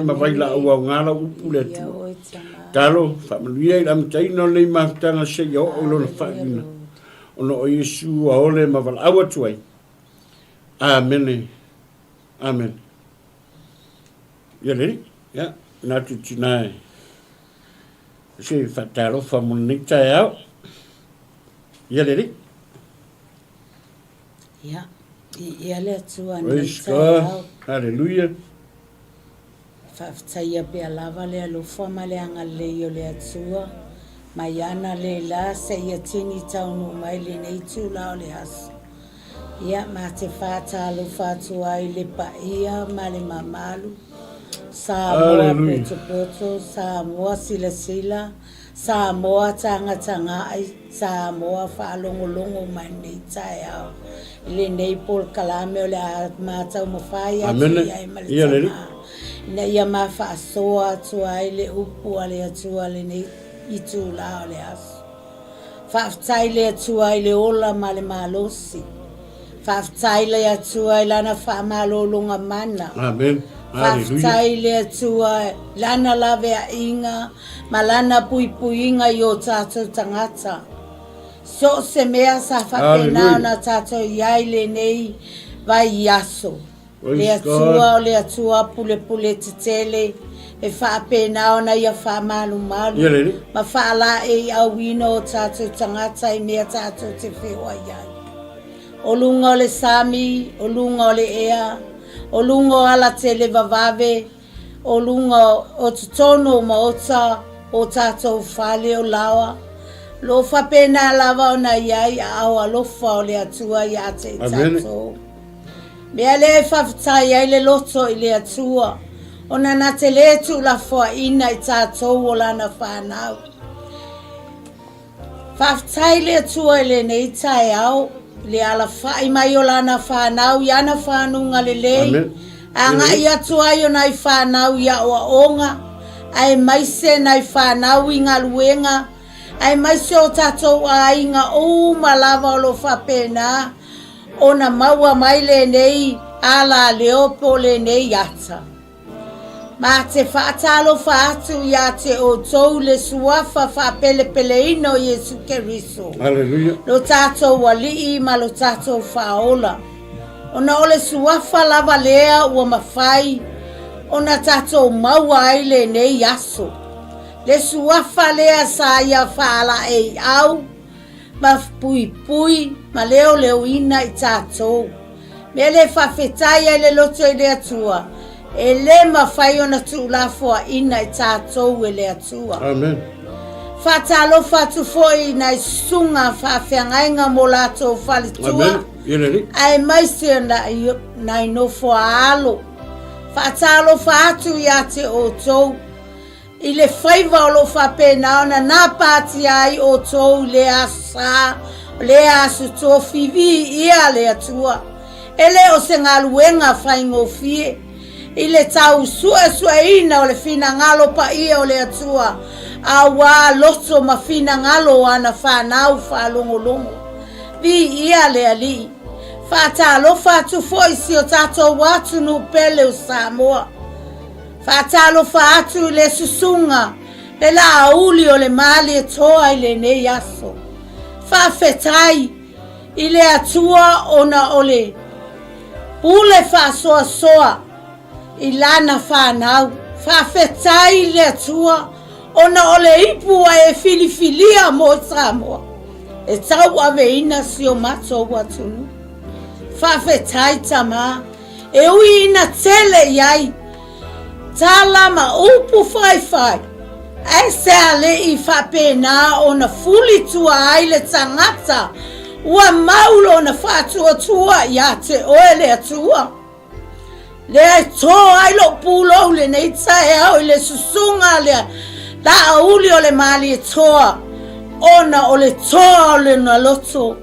ma vailaau aoga lau upu le Atua. Talo, faamanuia i le amataina o lenei mafutaga seia oo i lona faaiuina, ona o Iesu ua ole ma valaau atu ai. Amene. Amene. Ia le Alii, ia, na atu i tina e se faatalofa mo lenei taeao. Ia le Alii. Ia, viia le Atua i lenei Praise God. taeao. Hallelujah. Faafetaia pea lava le alofa ma le agalelei o le Atua mai ana lela seia tini taunuu mai lenei itula o le aso. Ia, ma te faatalofa atu ai i le paia ma le mamalu, Samoa Hallelujah. potopoto, Samoa silasila, Samoa tagatagai, Samoa faalogologo mai lenei taeao i lenei polokalame o le a ma taumafai atu Amene. i ai ma le Ia le Alii. Tama ina ia ma faasoa atu ai le upu a le Atua lenei itula o le aso. Faafetai le Atua i le ola ma le malosi. Faafetai le Atua i Lana faamalologa mana. Amen. Hallelujah. Faafetai le Atua i Lana laveaiga ma Lana puipuiga i o tatou tagata. So o se mea sa faapena Hallelujah. ona tatou i ai lenei vaiaso. Le Praise God. Atua o le Atua pulepule tetele, e faapena ona Ia faamalumalu Ia le Alii. ma faalaeiauina o tatou tagata i mea tatou te feoai ai. O luga o le sami, o luga o le ea, o luga o alatele vavave, o luga o totonu o maota o tatou fale o laoa, o lo o faapena lava ona i ai aao alofa o le Atua ia te i Amene. tatou. Mea lea e faafetai ai le loto i le Atua, ona na te lē tuulafoaiina i tatou o Lana fanau. Faafetai le Atua i lenei taeao, i le alafai mai o Lana fanau i ana fanuga lelei, Amen. agai atu ai o nai fanau i aoaoga, aemaise nai fanau i galuega, aemaise o tatou aiga uma lava o lo o faapena ona maua mai lenei alaleo po o lenei ata. Ma te faatalofa atu iā te outou le Suafa faapelepeleina o Iesu Keriso, Hallelujah. lo tatou Alii ma lo tatou Faaola. Ona o le Suafa lava lea ua mafai ona tatou maua ai lenei aso. Le Suafa lea sa ia faalaeiau ma puipui ma leoleoina i tatou. Mea le faafetai ai le loto i le Atua, e le mafai ona tuulafoaina i tatou e le Atua. Amen. Faatalofa atu foi i nai susuga faafeagaiga mo latou faletua, Amen. Ia le Alii. aemaise nai, nai nofoa alo. Faatalofa atu ia te outou. I le faiva o lo o faapena ona napatia ai outou i lea aso sa, lea aso tofi, viia le Atua. E le o se galuega faigofie. I le tau suesueina o le finagalo paia o le Atua, auā loto ma finagalo o ana fanau faalogologo. Viia le Alii. Faatalofa atu foi i si o tatou atunuu pele o Samoa. Faatalofa atu i le susuga le laauli o le Malietoa i lenei aso. Faafetai i le Atua ona o le pule faasoasoa i lana fanau. Faafetai i le Atua ona o le ipu ua e filifilia mo Samoa e tauaveina si o matou atunuu. Faafetai Tama. E ui ina tele i ai tala ma upu faifai, ae se alii faapena ona fuli tua ai le tagata ua mau lona faatuatua ia te oe le Atua. Lea e tō ai lou pulou lenei taeao i le susuga a le Laauli o le Malietoa, ona o le toa o lona loto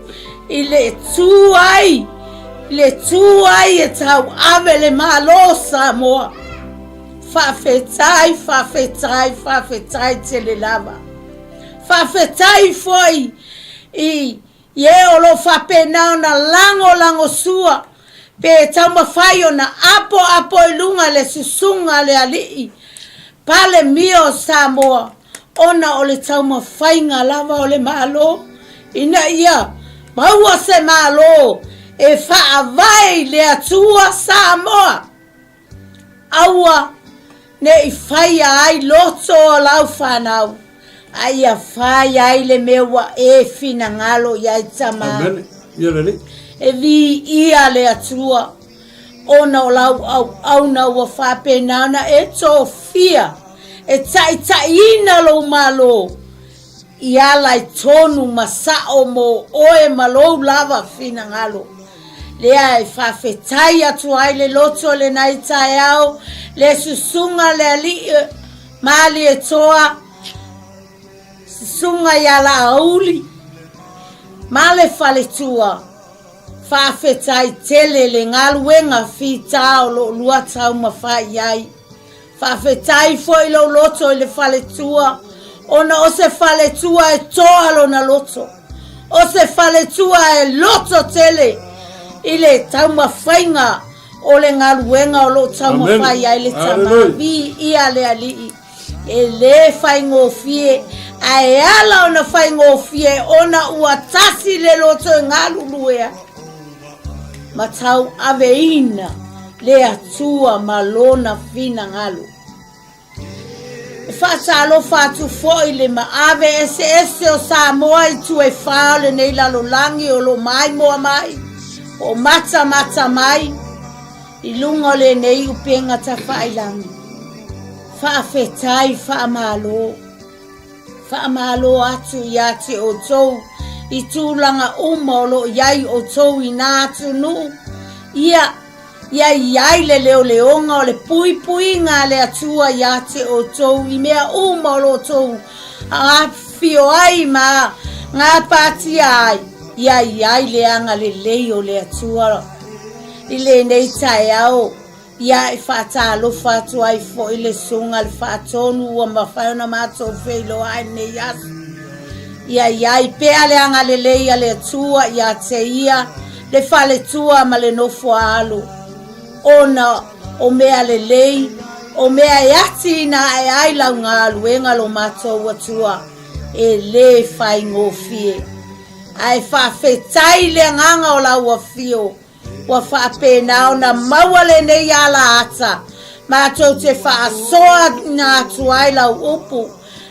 i le tū ai Le tū ai e tauave le Malo o Samoa. Faafetai, faafetai, faafetai tele lava. Faafetai foi i e o lo o faapena ona lagolagosua. Pe taumafai ona apoapo i luga le susuga a le alii Palemia o Samoa ona o le taumafaiga lava o le Malo ina ia maua se Malo e faavae i le Atua Samoa. Aua ne i faia ai loto o lau fanau, a ia fai ai le mea ua e finagalo i ai tama. Amen. Ia lelei. E viia le Atua, ona o lau auauna ua faapena ona e tofia e taitaiina lou Malo i ala i tonu ma sao mo oe ma lou lava finagalo. Lea e faafetai atu ai le loto i lenei taeao, le susuga le alii Malietoa, susuga ia Laauli ma le faletua. Faafetai tele le galuega fita o lo olua taumafai ai. Faafetai foi lou loto i le faletua, ona o se faletua e toa lona loto. O se faletua e loto tele i le taumafaiga o le galuega o lo o taumafai ai le tama. Viia le Alii. E lē faigofie, ae ala ona faigofie ona ua tasi le loto e galulue ai ma tauaveina le Atua ma Lona finagalo. E faatalofa atu foi le maave eseese o Samoa i itu e fā o lenei lalolagi o lo o maimoa mai, po o matamata mai i luga o lenei upega tafailagi. Faafetai faamalo. Faamalo atu ia te outou i tulaga uma o lo o i ai outou i nā atunuu, ia, ia i ai le leoleoga o le puipuiga a le Atua ia te outou i mea uma o lo outou afifio ai ma gapatia ai, ia i ai le agalelei o le Atua i lenei taeao. Ia e faatalofa atu ai foi le Susuga i le Faatonu ua mafai ona matou feiloai lenei aso. Ia i ai pea le agalelei a le Atua ia te ia, le faletua ma le nofo a alo, ona o mea lelei, o mea e atiina ae ai lau galuega lo matou Atua, e lē faigofie. Ae faafetai le agaga o lau afio Ua faapena ona maua lenei alaata, matou te faasoaina atu ai lau upu,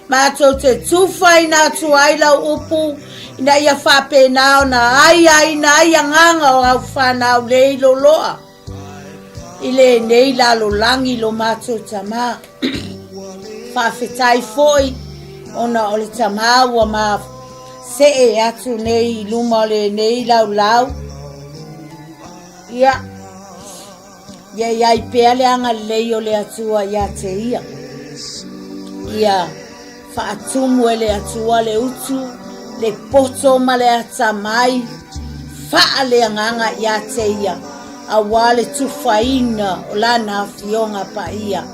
matou te tufaina atu ai lau upu, ina ia faapena ona aiaina ai agaga o au fanau lei loloa i lenei lalolagi lo matou tama. Faafetai foi ona o le tama ua ma see atu nei i luma o lenei laulau. Ia, ia i ai pea le agalelei o le Atua ia te ia. Ia faatumu e le Atua le utu, le poto ma le atamai, faaleagaga ia te ia, aua le tufaina o lana afioga paia.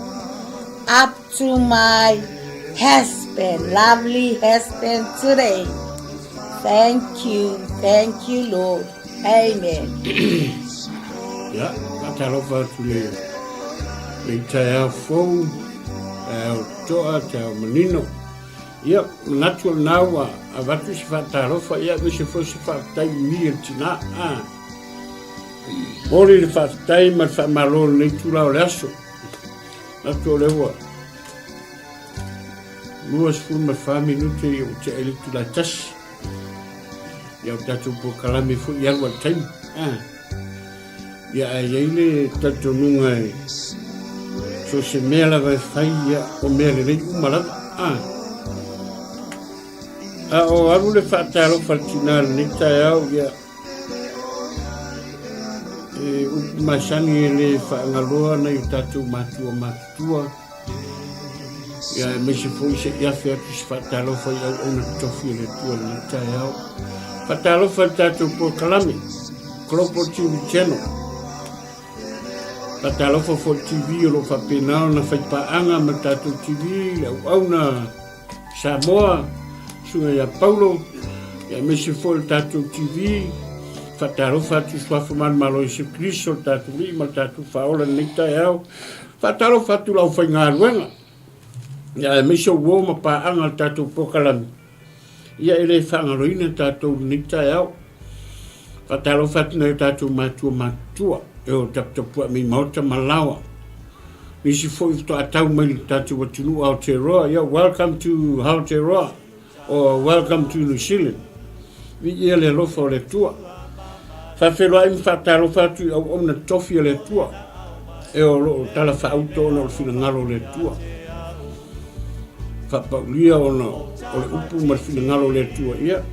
Up to my husband, lovely husband today. Thank you, thank you Lord. Amen. Ia, faatalofa atu le le taeao fou, taeao toa, taeao manino. Ia, manatu o lena ua avatu se faatalofa, ia aemaise foi se faafetai umi e le tina. Ah. Momoli le faafetai ma le faamalo i lenei itula o le aso. Manatu o lea ua 24 minute ia ua tea i le itula e tasi. Ia o tatou polokalame foi i alu a le taimi. Ah. Ia ae i ai le talitonuga e so se mea lava e fai, ia o mea lelei uma lava. Ah. A o alu le faatalofa i le tina i lenei taeao, ia E upu masani e le faagaloa nai o tatou matua matutua, ia aemaise foi se i afe atu se faatalofa i auauna totofi a le Atua i lenei taeao. Faatalofa i le tatou polokalame, Global TV Channel. Faatalofa foi i le TV o lo o faapena ona faipaaga ma le tatou TV, le auauna Samoa, Susuga ia Paulo, aemaise foi le tatou TV, Faatalofa atu i Suafa Manumalo Iesu Keriso le tatou Alii ma le tatou Faaola i lenei taeao. Faatalofa atu i le aufaigaluega, ia aemaise o uo ma paaga o le tatou polokalame. Ia e le faagaloina tatou i lenei taeao. Faatalofa atu nai o tatou matua matutua e o taputapuai mai maota ma laoa. Nisi foi faatoa tau mai le tatou atunuu Aotearoa. Ia welcome to Aotearoa or welcome to New Zealand. Viia le alofa o le Atua. Faafeiloai ma faatalofa atu i auauna tofi a le Atua e o lo o tala faauto ona o le finagalo o le Atua. Faapaulia ona o le upu ma le finagalo o le Atua ia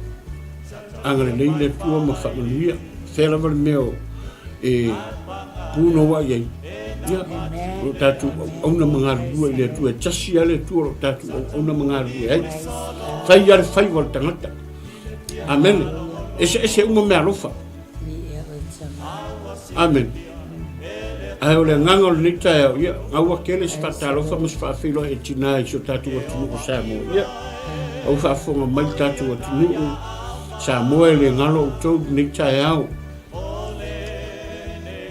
agalelei le Atua ma faamanuia. Fea lava le mea e punouai ai, ia, o lo tatou auauna ma galulue i le Atua, e tasi lava le Atua o lo tatou auauna ma galulue ai. Fai lava le faiva o le tagata. Amene. Eseese uma meaalofa. Amene. Ae o le agaga o lenei taeao, ia, gaua tele se faatalofa ma se faafeiloai e tinā i si o tatou atunuu o Samoa. Ia, au faafofoga mai le tatou atunuu Samoa e le galo outou i lenei taeao.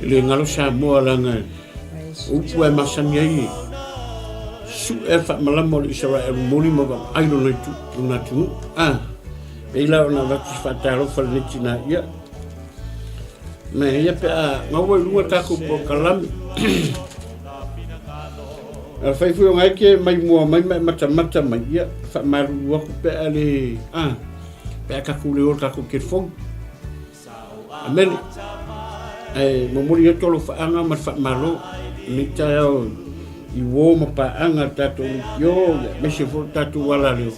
E le galo Samoa leaga o upu e masani ai e su'e le faamalama o le Isaraelu moni ma vaavaai lona itu, lona atunuu. Ah, pei la ona avatu se faatalofa i lenei tinā. Ia, me ia pe a gaua i luga tatou polokalame. A fai foi o ngai ke mai mua mai ma e matamata mai, ia, faamalulu atu pe a le, ah, pe a tatou le o le tatou telefoni. Amene. Ae momoli atu alofaaga ma le faamalo lenei taeao i uo ma paaga le tatou leitio, ia, aemaise foi le tatou alaleo,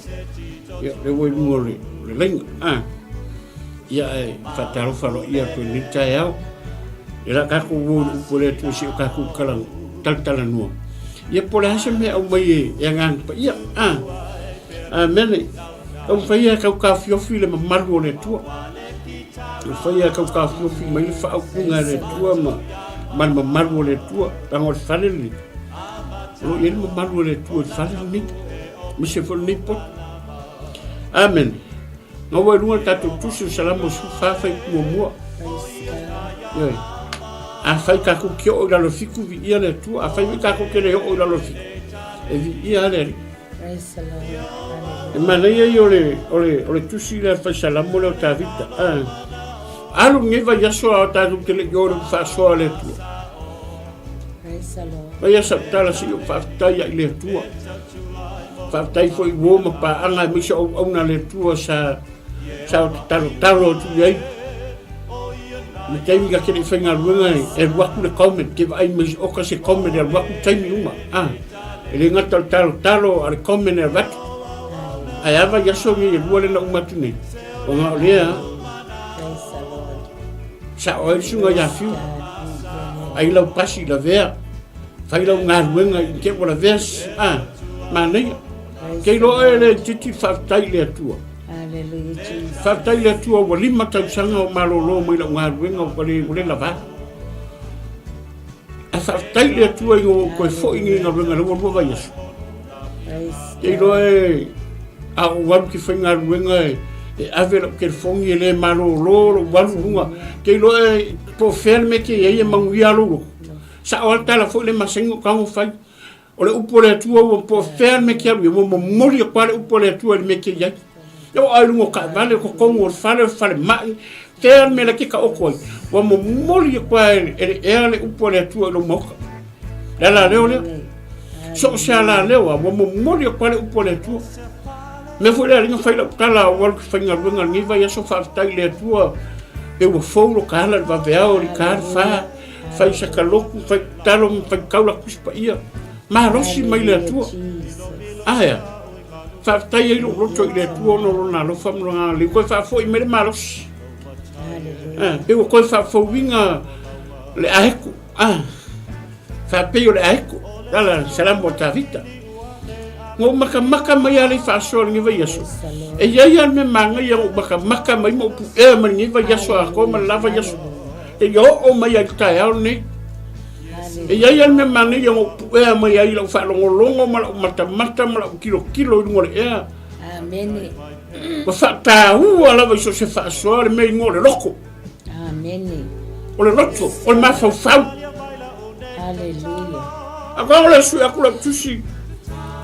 ia, lea ua i luga o le, o le laina. Ah. Ia, ae faatalofa aloaia atu i lenei taeao. E la tatou uo i le upu a le Atua se i o tatou tala, talatalanoa. Ia, po o le a se mea aumai e, e Agaga Paia. Ah. Amene. Taumafai e tau taofiofi le mamalu o le Atua. Taumafai e tau taofiofi mai le faaupuga e le Atua ma, ma le mamalu o le Atua. Leaga o le fale lenei, o lo o i ai le mamalu o le Atua i le fale lenei, aemaise foi lenei poto. Amen. Gaua i luga le tatou tusi o Salamo 14 fuaiupu muamua. Ioe. Afai tatou te oo i lalo o le fiku, viia le Atua. Afai foi tatou te le oo i lalo o le fiku, e viia lava le Alii. E manaia ia o le, o le, o le tusi lea fai Salamo lea o Tavita. Ah. Alu lenei vaiaso a o tatou te le i o i le faasoa a le Atua. Vaiaso au tala se i ou faafetai ai i le Atua. Faafetai foi i uo ma paaga aemaise o auauna a le Atua sa sa o talotalo atu i ai. Le taimi ka te le i faigaluega e alu atu le comment, ke vaai mai oka se comment e alu atu taimi uma. Ah. E le gata o le talotalo a le comment e avatu. Ae a vaiaso nei e lua lea na uma atu nei. Ona o lea sao ai le susuga ia Fiu. Ai lau pasi i lavea. Fai lau galuega i te ua lavea. Ah, manaia. Ke iloa oe le titi faafetai i le Atua. Faafetai i le Atua ua 5 tausaga o malolo mai lau galuega ua le lava. Ae faafetai i le Atua ina ua ou toe foi nei i galuega lea ua lua vaiaso. Te iloa e a ou alu ke faigaluega e, e ave lau telefoni e le malolo lou alu luga. Te iloa e po o fea le mea e te i ai e manuia lou loto. Sao lava le tala foi le masani o tago fai. O le upu a le Atua ua po o fea le mea e te alu i ai, ua momoli atu lava le upu a le Atua i le mea e te i ai. E oo lava i luga o taavale, o totonu o le fale, o le falemai, fea le mea la e te taoto ai, ua momoli atu lava e le ea le upu a le Atua i lou maota. Le alaleo lea. So o se alaleo lava, ua momoli atu lava le upu a le Atua. Mea foi lea na fai lau tala o alu ki faigaluega lenei vaiaso faafetai i le Atua pe ua fou lo ka ala i le vaveao i le ta le fa. Fai sakaloku, fai talo ma fai taula Tusi Paia. Malosi mai le Atua. Aea, faafetai ai lou loto i le Atua ona o lona alofa ma lona agalelei. Toe faafoi mai le malosi. Ah, pe ua toe faafouina le aeko. Ah, faapei o le aeko. Ala Salamo a Tavita. Na ou matamata mai lava le faasoa i lenei vaiaso. E i ai lava le mea manaia na ou matamata mai ma ou puea mai lenei vaiaso atoa ma le la vaiaso. E ia oo mai ai i le taeao lenei. E i ai lava le mea manaia na ou puea mai ai i lau faalogologo ma lau matamata ma lau tilotilo i luga o le ea. Amene. Ua faataua lava i so o se faasoa le mea i luga o le loto. Amene. O le loto, o le mafaufau. Haleluia. A o le sui aku lau tusi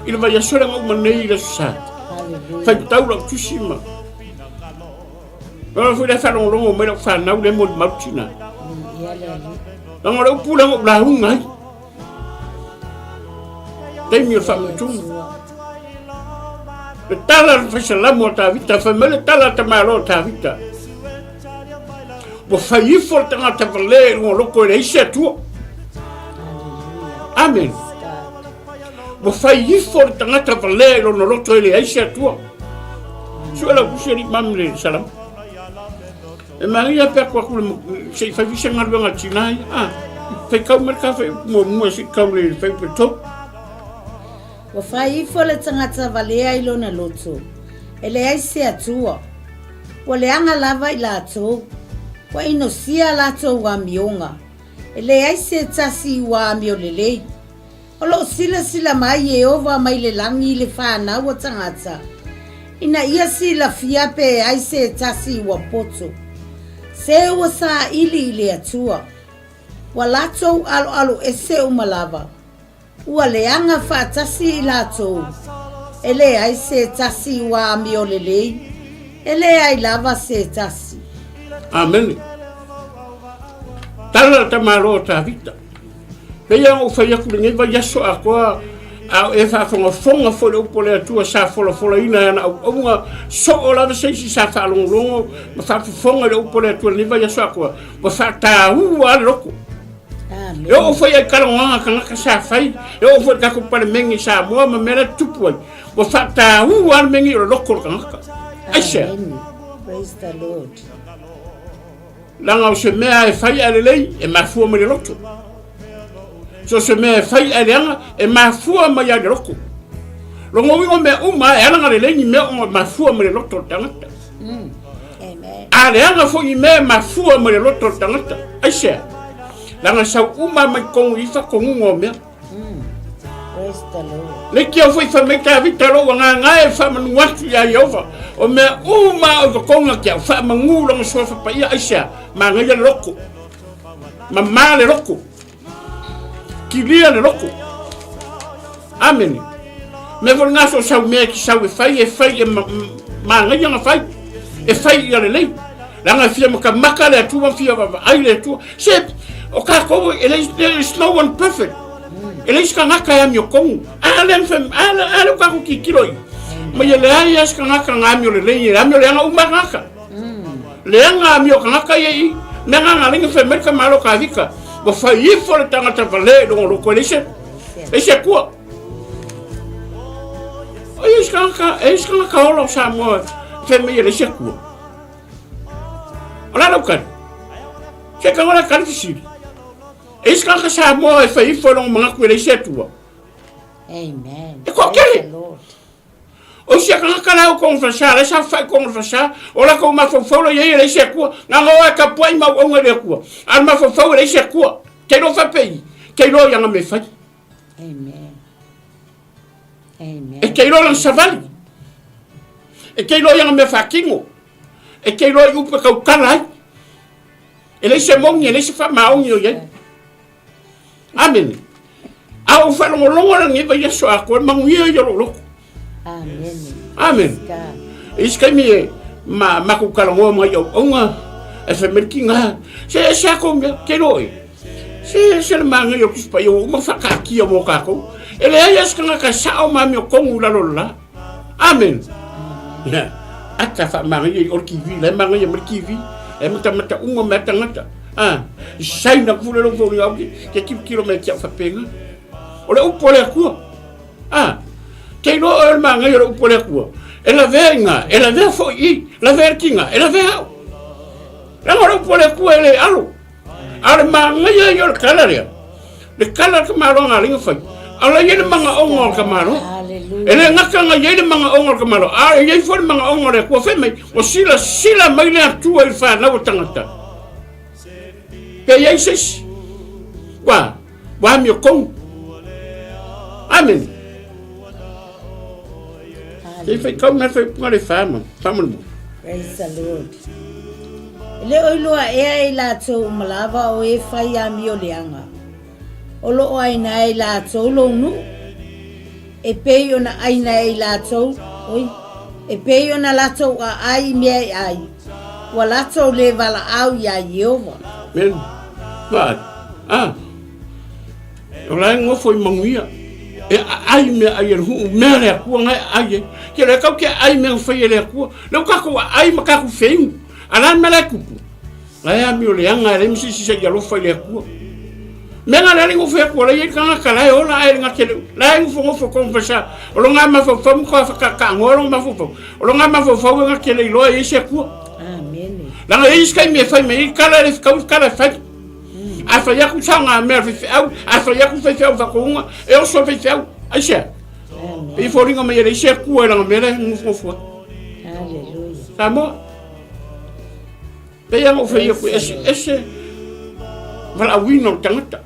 i le vaiaso lea na uma nei i le Aso Sa. Haleluia. Faitau lau tusi ma Lona foi le faalogologo mai lau fanau le molimau tina. Ia le Alii. Leaga o le upu lea na ou lauga ai. Taimi o le faamanatuga. Le tala a le faisalamo a Tavita, fai mai le tala a tamaloa a Tavita. Ua fai ifo le tagata valea i luga o loko e leai se Atua. Amen. Ua fai ifo le tagata valea i lona loto e leai se Atua. Sue lau tusi alii mami le salamo. E manaia pe aku aku le se i fai se galuega a tina ia. Ah, fai kau mai le ka fai muamua se i kau le fai pe tau. Ua fai ifo le tagata valea i lona loto, e leai se Atua. Ua leaga lava i latou, ua inosia a latou amioga, e leai se tasi ua amio lelei. O lo o silasila mai Ieova mai le lagi i le fanau o tagata, ina ia silafia pe ai se tasi ua poto. Se ua saili i le Atua. Ua latou aloalo ese uma lava. Ua leaga faatasi i latou, e leai se tasi ua amio lelei, e leai lava se tasi. Amene. Tala tamaloa Tavita. Pei ona ou fai atu lenei vaiaso atoa, a o e faafogafoga foi le upu a le Atua sa folafolaina e ana auauna, soo lava se isi sa faalogologo ma faafofoga i le upu a le Atua lenei vaiaso atoa, ua faataua lava le loto. E oo foi ai talanoaga tagata sa fai, e oo foi i le tatou Palemene i Samoa ma mea la e tutupu ai, ua faataua lava le mea nei o le loto o le tagata. Aisea? Praise the Lord. Leaga o se mea e fai ae lelei, e mafua mai le loto. So se mea e fai ae leaga, e mafua mai ai le loto. Lona uiga o mea uma e ala lelei ni mea ona mafua mai le loto o le tagata. A leaga foi ni mea e mafua mai le loto o le tagata. Aisea? Leaga sau uma mai totonu i faatonuga o mea. Praise the Lord. Le kia foi fai mai Tavita lou agaga e faamanu atu iā Ieova, o mea uma o i totonu ia te au, faamanu lona suafa paia, aisea? Manaia le loto, mamā le loto, kilia le loto. Amene. Mea foi lena so o sau mea e te sau e fai, e fai e manaia na fai, e fai ia lelei. Leaga e fia matamata le Atua ma fia vaavaai le Atua. Se, o tatou, e leai, there is no one perfect. E leai se tagata e amiotonu. A lea na fai, a lea, a lea ua tatou tilotilo i. Ma ia leai lava se tagata na amio lelei, e amio leaga uma tagata. Leaga amio tagata ia i, mea na na alai na fai mai le tamaloa Tavita, ua fai ifo le tagata valea i lona loto e leai se, leai se Atua. E leai se tagata, e leai se tagata ola o Samoa e fai mai e leai se Atua. O le a lau tali? Se tago le tali fesili. E isi tagata Samoa e fai ifo i lona manatu e leai se Atua. Amen. E toatele. O isi tagata la o totonu o falesa, la e saofai i totonu o falesa, o latou mafaufau la i ai e leai se Atua. Na ona o e tapuai ma auauna i le Atua. A o le mafaufau e leai se Atua. Te iloa faapei, te iloa i ana mea e fai. Amen. Amen. E te iloa lana savali. E te iloa i ana mea faatino. E te iloa i upu e tautala ai. E leai se moni, e leai se faamaoni o i ai. Amene. A ou faalogologo la lenei vaiaso atoa, e manuia ia o lou loto. Amene. Amene. E isi taimi e ma matou talanoa mai auauna, e fai mai le tina, se e se atou mea, te iloa e. Se se le manaia o le Tusi Paia ua uma faataatia mo tatou. E leai lava se tagata e sao ma amiotonu i lalo o le la. Amen. Ia, ata faamanaia i o le TV, la e manaia mai le TV, e matamata uma mai a tagata. Ah, i saina ku le lou foliga au ke tilotilo mai ki au faapena. O le upu a le Atua. Ah, te iloa oe o le manaia o le upu a le Atua. E lavea i ina, e lavea foi i, lavea le tina, e lavea au. Leaga o le upu a le Atua e le alo. A o le manaia ia o le tala lea, le tala a le tamaloa na alii na fai, a o la e i ai le manaoga o le tamaloa. E le gata na i ai le manaoga o le tamaloa, a e i ai foi le manaoga o le Atua. Fai mai, ua silasila mai le Atua i le fanau a tagata. Pe i ai se isi, ua, ua amiotonu. Amene. Se i faitau mai le faaiuga le fa ma, faamolemole. Praise the Lord. E le o iloa ea e i latou uma lava o e fai amio leaga, o lo o aina ai latou lou nuu, e pei ona aina e i latou, oi, e pei ona latou aai i mea e ai, ua latou le valaau iā Ieova. Men, vaai, a, o la e gofo i manuia, e aai mea ai e le huu, mea le Atua nga e aai ai. Ke le kau ke aai mea fai e le Atua, le o kakou aai ma kakou feinu, a la mea la e kupu. La e amio leaga e leai ma se isi se'i alofa i le Atua. Mea na le alii gofo Atua la i ai le tagata la e ola ae le gate le la e nofonofo tonu faisa o lona mafaufau ma toa whakakaangoa lona mafaufau. O lona mafaufau e gate le iloa e i ai se Atua. Amene. Leaga e i ai isi taimi e fai mai ai kala e le fekau kala e fai. A fai atu saoga mea a le faifeau, a fai atu faifeau faatouga, e oso le faifeau. Aisea? Pei e foliga mai e leai se Atua i lana mea la e nofonofo ai. Hallelujah. Samoa. Pei lava ona ou fai atu, e eseese valaauina o le tagata,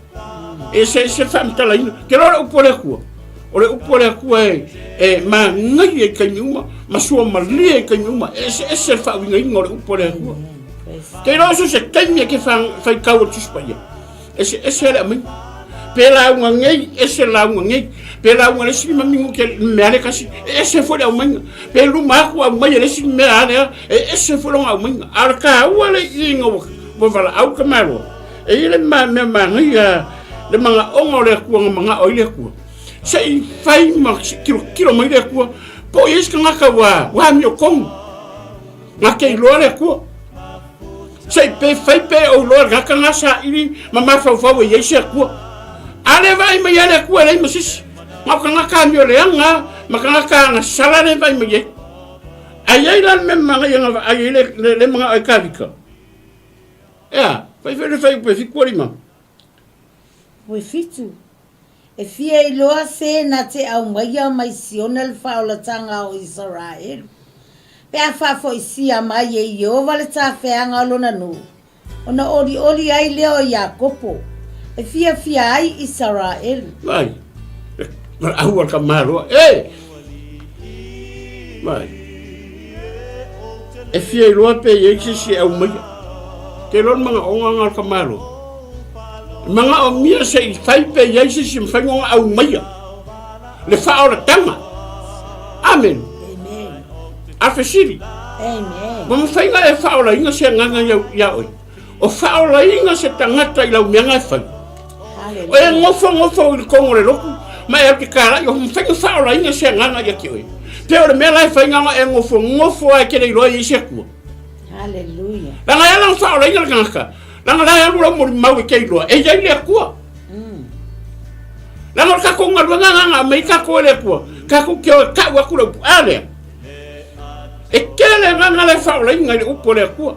e eseese le faamatalaina. Ou te iloa o le upu a le Atua, o le upu a le Atua e, e manaia i taimi uma ma suamalie i taimi uma, e eseese le faauigaina o le upu a le Atua. Ou te iloa so o se taimi e te faitau i le Tusi Paia, Eseese le aumaiga. Pe lauga nei, ese lauga nei. Pe lauga le isi lima minute le mea le tasi, e ese foi le aumaiga. Pe luma atu aumai e le isi mea a lea, e ese foi lona aumaiga. A o le taua le iiga ua, ua valaau ka Malo, e i ai le mea manaia le manaoga o le Atua na manao ai le Atua. Se i fai ma tilotilo mai le Atua, po o i ai se tagata ua, ua amiotonu. Na te iloa le Atua. Se i pe fai pe ou loa le gata nga saili ma mafaufau e i ai se Atua. A le vaai mai a le Atua e leai ma sisi. Ma o tagata amio leaga ma tagata agasala le vaai mai ai. A i ai la le mea manaia na vaai ai le, le, le manao ai Kavika. Ea, fai fai le fai upe fitu alima. Ue fitu. E fia iloa se na te aumaia mai Siona le faaolataga o Isaraelu, pe a faafoisia mai e Ieova le tafeaga o lona nuu, ona olioli ai lea o Iakopo, e fiafia ai Isaraelu. Mai, valaau a le tamaloa, e! Mai, e fia iloa pe i ai se isi e aumaia. Te iloa le manaoga na o le tamaloa. Manaomia se i fai pe i ai se isi e mafai ona aumaia le faaolataga. Amene. A fesili. Amen. Ua mafai ona e faaolaina se agaga ia oe. O faaolaina se tagata i lau meaga e fai. O e nofonofo i le tonu o le lotu ma e alu ke kalai, o mafai ona faaolaina se agaga ia te oe. Pe o le mea la e fai na ona e nofonofo lava e te le iloa e i ai se Atua. Hallelujah. Leaga e ala ona faaolaina le tagata. Leaga la e alu lau molimau e te iloa, e i ai le Atua. Leaga o le tatou galuega lena na aumai tatou e le Atua, tatou te o e tau atu le upu, a lea? E tele agaga la e faaolaina i le upu a le Atua.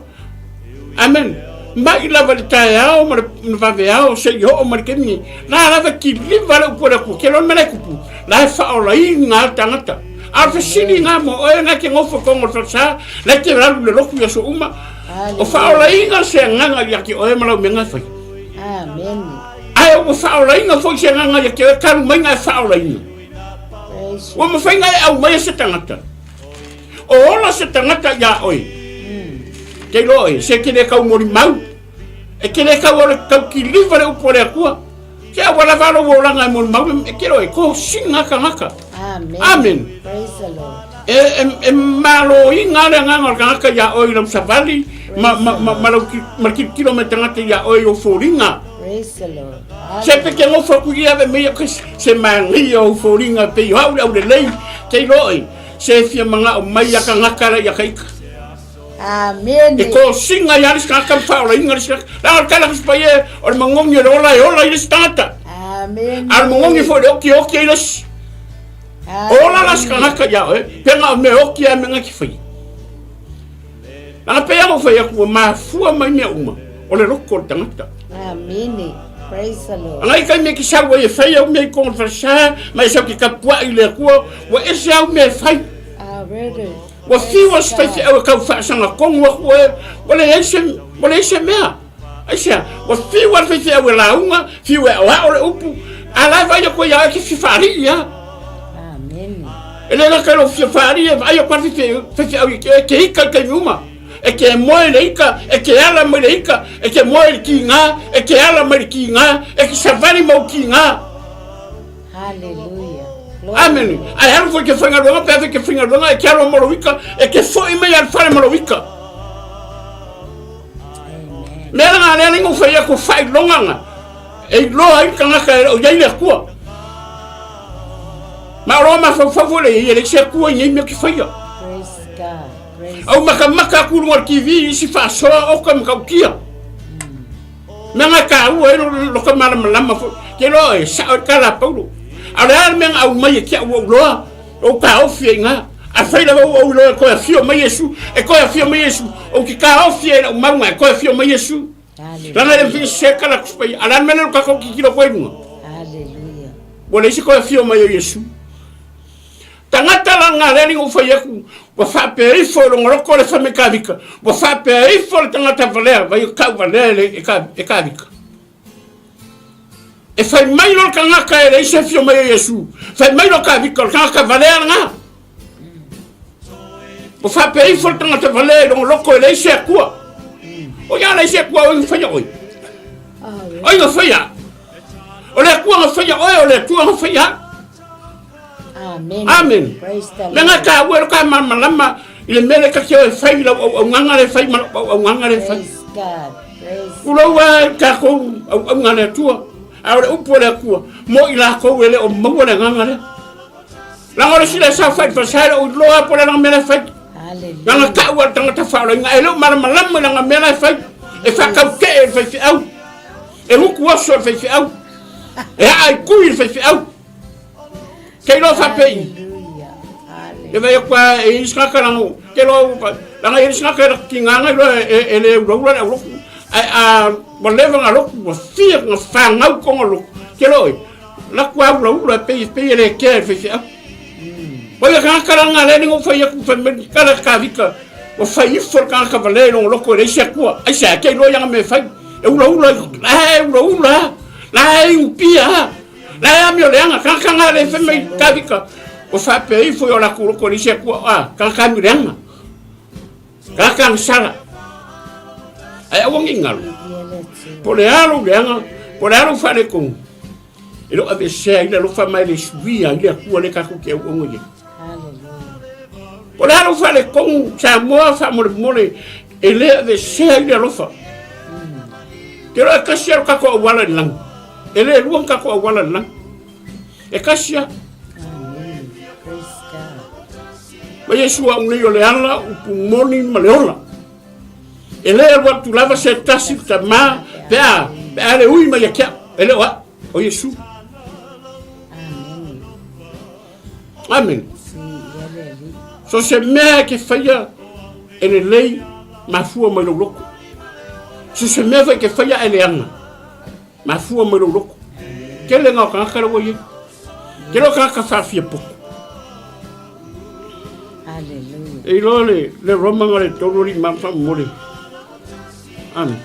Amen. Mai lava i le taeao ma le vaveao seia oo mai le taimi nei, la lava e kiliva le upu a le Atua, ke loa le mea la e tupu, la e faaolaina le tagata. A o le fesili lena mo oe na e te nofo i totonu o le falesa, la e te alu i le lotu i aso uma, O faaolaina se agaga ia te oe ma lau mea e fai. Amen. Ae ua faaolaina foi se agaga ia te oe talu mai na e faaolaina. Ua mafai na e aumaia se tagata. O ola se tagata ia oe. Te iloa oe, se te le tau molimau. E te le tau ole tau kiliva le upu a le Atua. Ke aua lava lou olaga e molimau e te iloa e kosina tagata. Amen. Amen. Praise the Lord. E, e, e maloina le agaga o le tagata iā oe i lau savali ma, ma, ma, ma, lau, ma le tilotilo mai tagata iā oe i ou foliga. Praise the Lord. Se pe te nofo atu ia ave mai au se manaia ou foliga pei o au le aulelei, te iloa oe, se fia manao mai ia tagata la ia ka ika. Amene. E kosina ia le isi tagata ma faaolaina le isi tagata. Leaga o le tala a Tusi Paia, o le magogi o le ola e ola ai le isi tagata. Amene. A o le magogi foi o le oki e oki ai le isi. Ola la se tagata iā oe, pe na o mea oki a mea na te fai. Leaga pei lava ona fai atu ua mafua mai mea uma, o le loto o le tagata. Amene. Praise the Lord. Ana i taimi e te sau ai e fai au mea i totonu o le falesa, ma e sau te tapuai i le Atua, ua ese au mea e fai. Amene. Ua fiu a se faifeau e tau faasagatonu atu oe, ua leai se, ua leai se mea. Aisea? Ua fiu lava le faifeau e lauga, fiu e aoao le upu, a la e vaai atu ai ia oe e te fia faalii lava. Amene. E le gata i lou fia faalii, e vaai atu lava le faifeau ia te oe, e te ika i taimi uma. E te moe i le ika, e te ala mai le ika, e te moe i le kīngā, e te ala mai le kīngā, e te savali ma ou kīngā. Hallelujah. Amene. Ae alu foi ke faigaluega, pe a foi ke faigaluega, e te alo ma lou ika, e te foi mai a le fale ma lou ika. Mea la ngā lea lengo fai aku whailoga ngā. E iloa ai le tagata e le o i ai le Atua. Ma o loa mafaufau foi le i ai e leai se Atua i nei mea ou te faia. Praise God. Praise Au makamaka aku i luga o le TV i isi faasoa oka ma tautia. Mea nga taua ai lo, lo ka malamalama foi. Ke loa e sao i le tala a Paulo. A o le a le mea na aumai e te au ua ou loa, ou taofi ai i ina. Afai lava ua ou iloa e toe afio mai Iesu, e toe afio mai Iesu, ou te taofi ai i lau mauga e toe afio mai Iesu. Lana le mfi se kala kuspai. Ala mele lo kako kikilo koe lunga. Hallelujah. Ua leai se toe afio mai o Iesu. Tagata la nga lea linga ufai aku, ua faapea ifo i longa loko le fai mai kavika, ua faapea ifo le tagata valea, vai o kau valea e, le, e, ka, e kavika. E fai mai lo le tagata e leai se afio mai o Iesu, fai mai lo kavika, o le tagata valea lena. Ua faapea ifo le tagata valea i lona loko e leai se Atua. O ia leai se Atua, o ai na faia oe? O ai na faia? O le Atua na faia oe, o le Atua na faia au. Amen. Amen. Praise the Me Lord. ngā tāua e lo ka malamalama i le mea le ka te oe fai i lau auaunaga le fai ma lau auaunaga le fai. Praise God. Praise Tulou a i tākou auaunga le Atua, a o le upu a le Atua, mo i lakou e le o maua le agaga lea. Leaga o le isi lea sa fai fasa e le o iloa po o le a lana mea la e fai. Leaga tau a le tagata faaolaina e le o malamalama i lana mea la e fai. E faatautee e le faifeau. E utu oso e le faifeau. E aa i tui le faifeau. Ke iloa faapei. E vai atu a e isi tagata leaga ke iloa leaga e isi tagata e tigaga iloa e le ulaula le aulotu. Ae a ua leva ona lotu ua fia ona fanau tonu o lotu. Ke iloa oe. Laku a ulaula e pei, pei e le kea e le faifeau. O ia tagata la nga lea ni fai atu fai mai kala kavika ua fai ifo le tagata valea i lona loko e leai se Atua. Aisea e te iloa i ana mea e fai. E ulaula la e ulaula la e iupia la e amio leaga tagata nga le fai mai kavika ua faapea ifo i o latou loko e leai se Atua. A tagata amio leaga. Tagata agasala. Ae aua ne i galo. Po o le a lou leaga, po o le a lou faaletonu, e le o aveesea ai le alofa ma e le suia ai le Atua lea tatou te auauna i ai. Po o le a lou faaletonu, Samoa faamolemole, e le aveesea ai le alofa. Te iloa e tasi lava lo tatou auala i le lagi. E le lua ni tatou auala i le lagi. E tasi lava. Ma Iesu au nei o le ala, upu moni ma le ola. E le alu atu lava se tasi i le Tama pe a, pe a le ui mai ia te au, e le o au, o Iesu. Amen. So se mea e ke faia e lelei mafua mai lou loko. So se mea foi ke faia e leaga mafua mai lou loko. Tele ngā o tagata la ua i ai. Tele o tagata whaafia poko. Hallelujah. E iloa le, le Roma nga le tolu ali ma whamole. Amen.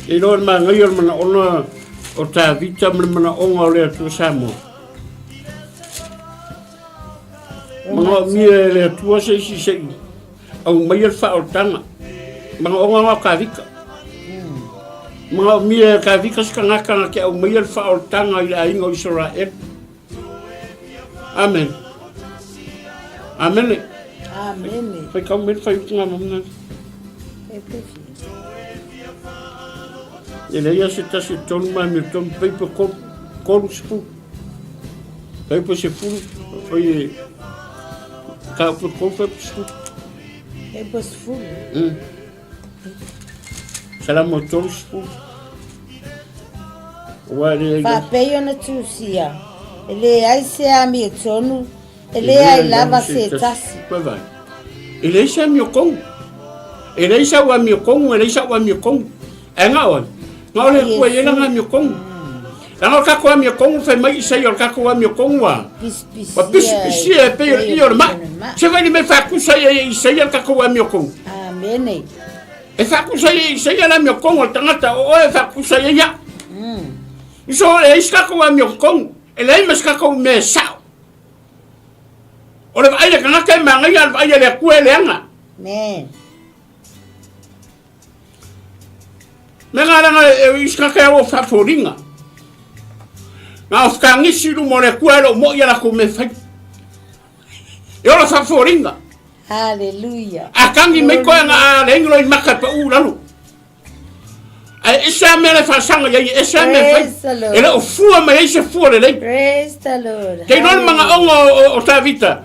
E iloa le māngai o le manaona o Tavita ma le manaoga o le Atua Samoa. Manaomia e le Atua se isi se i aumaia le faaolataga. Manaoga na o Tavita. Manaomia e Tavita se tagata na te aumaia le faaolataga i le aiga o Isaraelu. Amen. Amene. Amene. Fai kau mai le faiutuga ma mna. E leai se tasi tonu ma mi tonu peipa kolu, kolu sefulu. Peipa sefulu, oi e ka upu kolu peipa sefulu. Peipa sefulu. Salamo 30. Ua le ai. Faapei ona tusia, e leai se amiotonu, e leai lava se tasi. Vai. E leai se amiotonu. E leai sau amiotonu, e leai sau amiotonu. Ae na oe. Na o le Atua e i ai lana amiotonu. Leaga o le tatou amiotonu fai mai Isaia o le tatou amiotonu ua ua pisipisia e pei o le ie o le mai. Se fai le mea e faatusa ai e Isaia le tatou amiotonu. Amene. E faatusa ai e Isaia le amiotonu o le tagata o oe e faatusa ai e ia. Uso, e leai se tatou amiotonu, e leai ma se tatou mea e sao. O le vaai a le tagata e manaia, a o le vaai a le Atua e leaga. Amen. Mea ngā ranga e i se tagata e alo o faafoliga. Na o whakangisi i luma o le Atua e loo moi a latou mea fai. E ola faafoliga. Hallelujah. A tangi mai koe nga a le ingolo i maka pa u lalo. Ae ese a mea le faasaga i ai, e ese a mea e fai. Praise the Lord. E le o fua mai ai se fua lelei. Praise the Lord. Kei loa le manaoga o, o, o Tavita,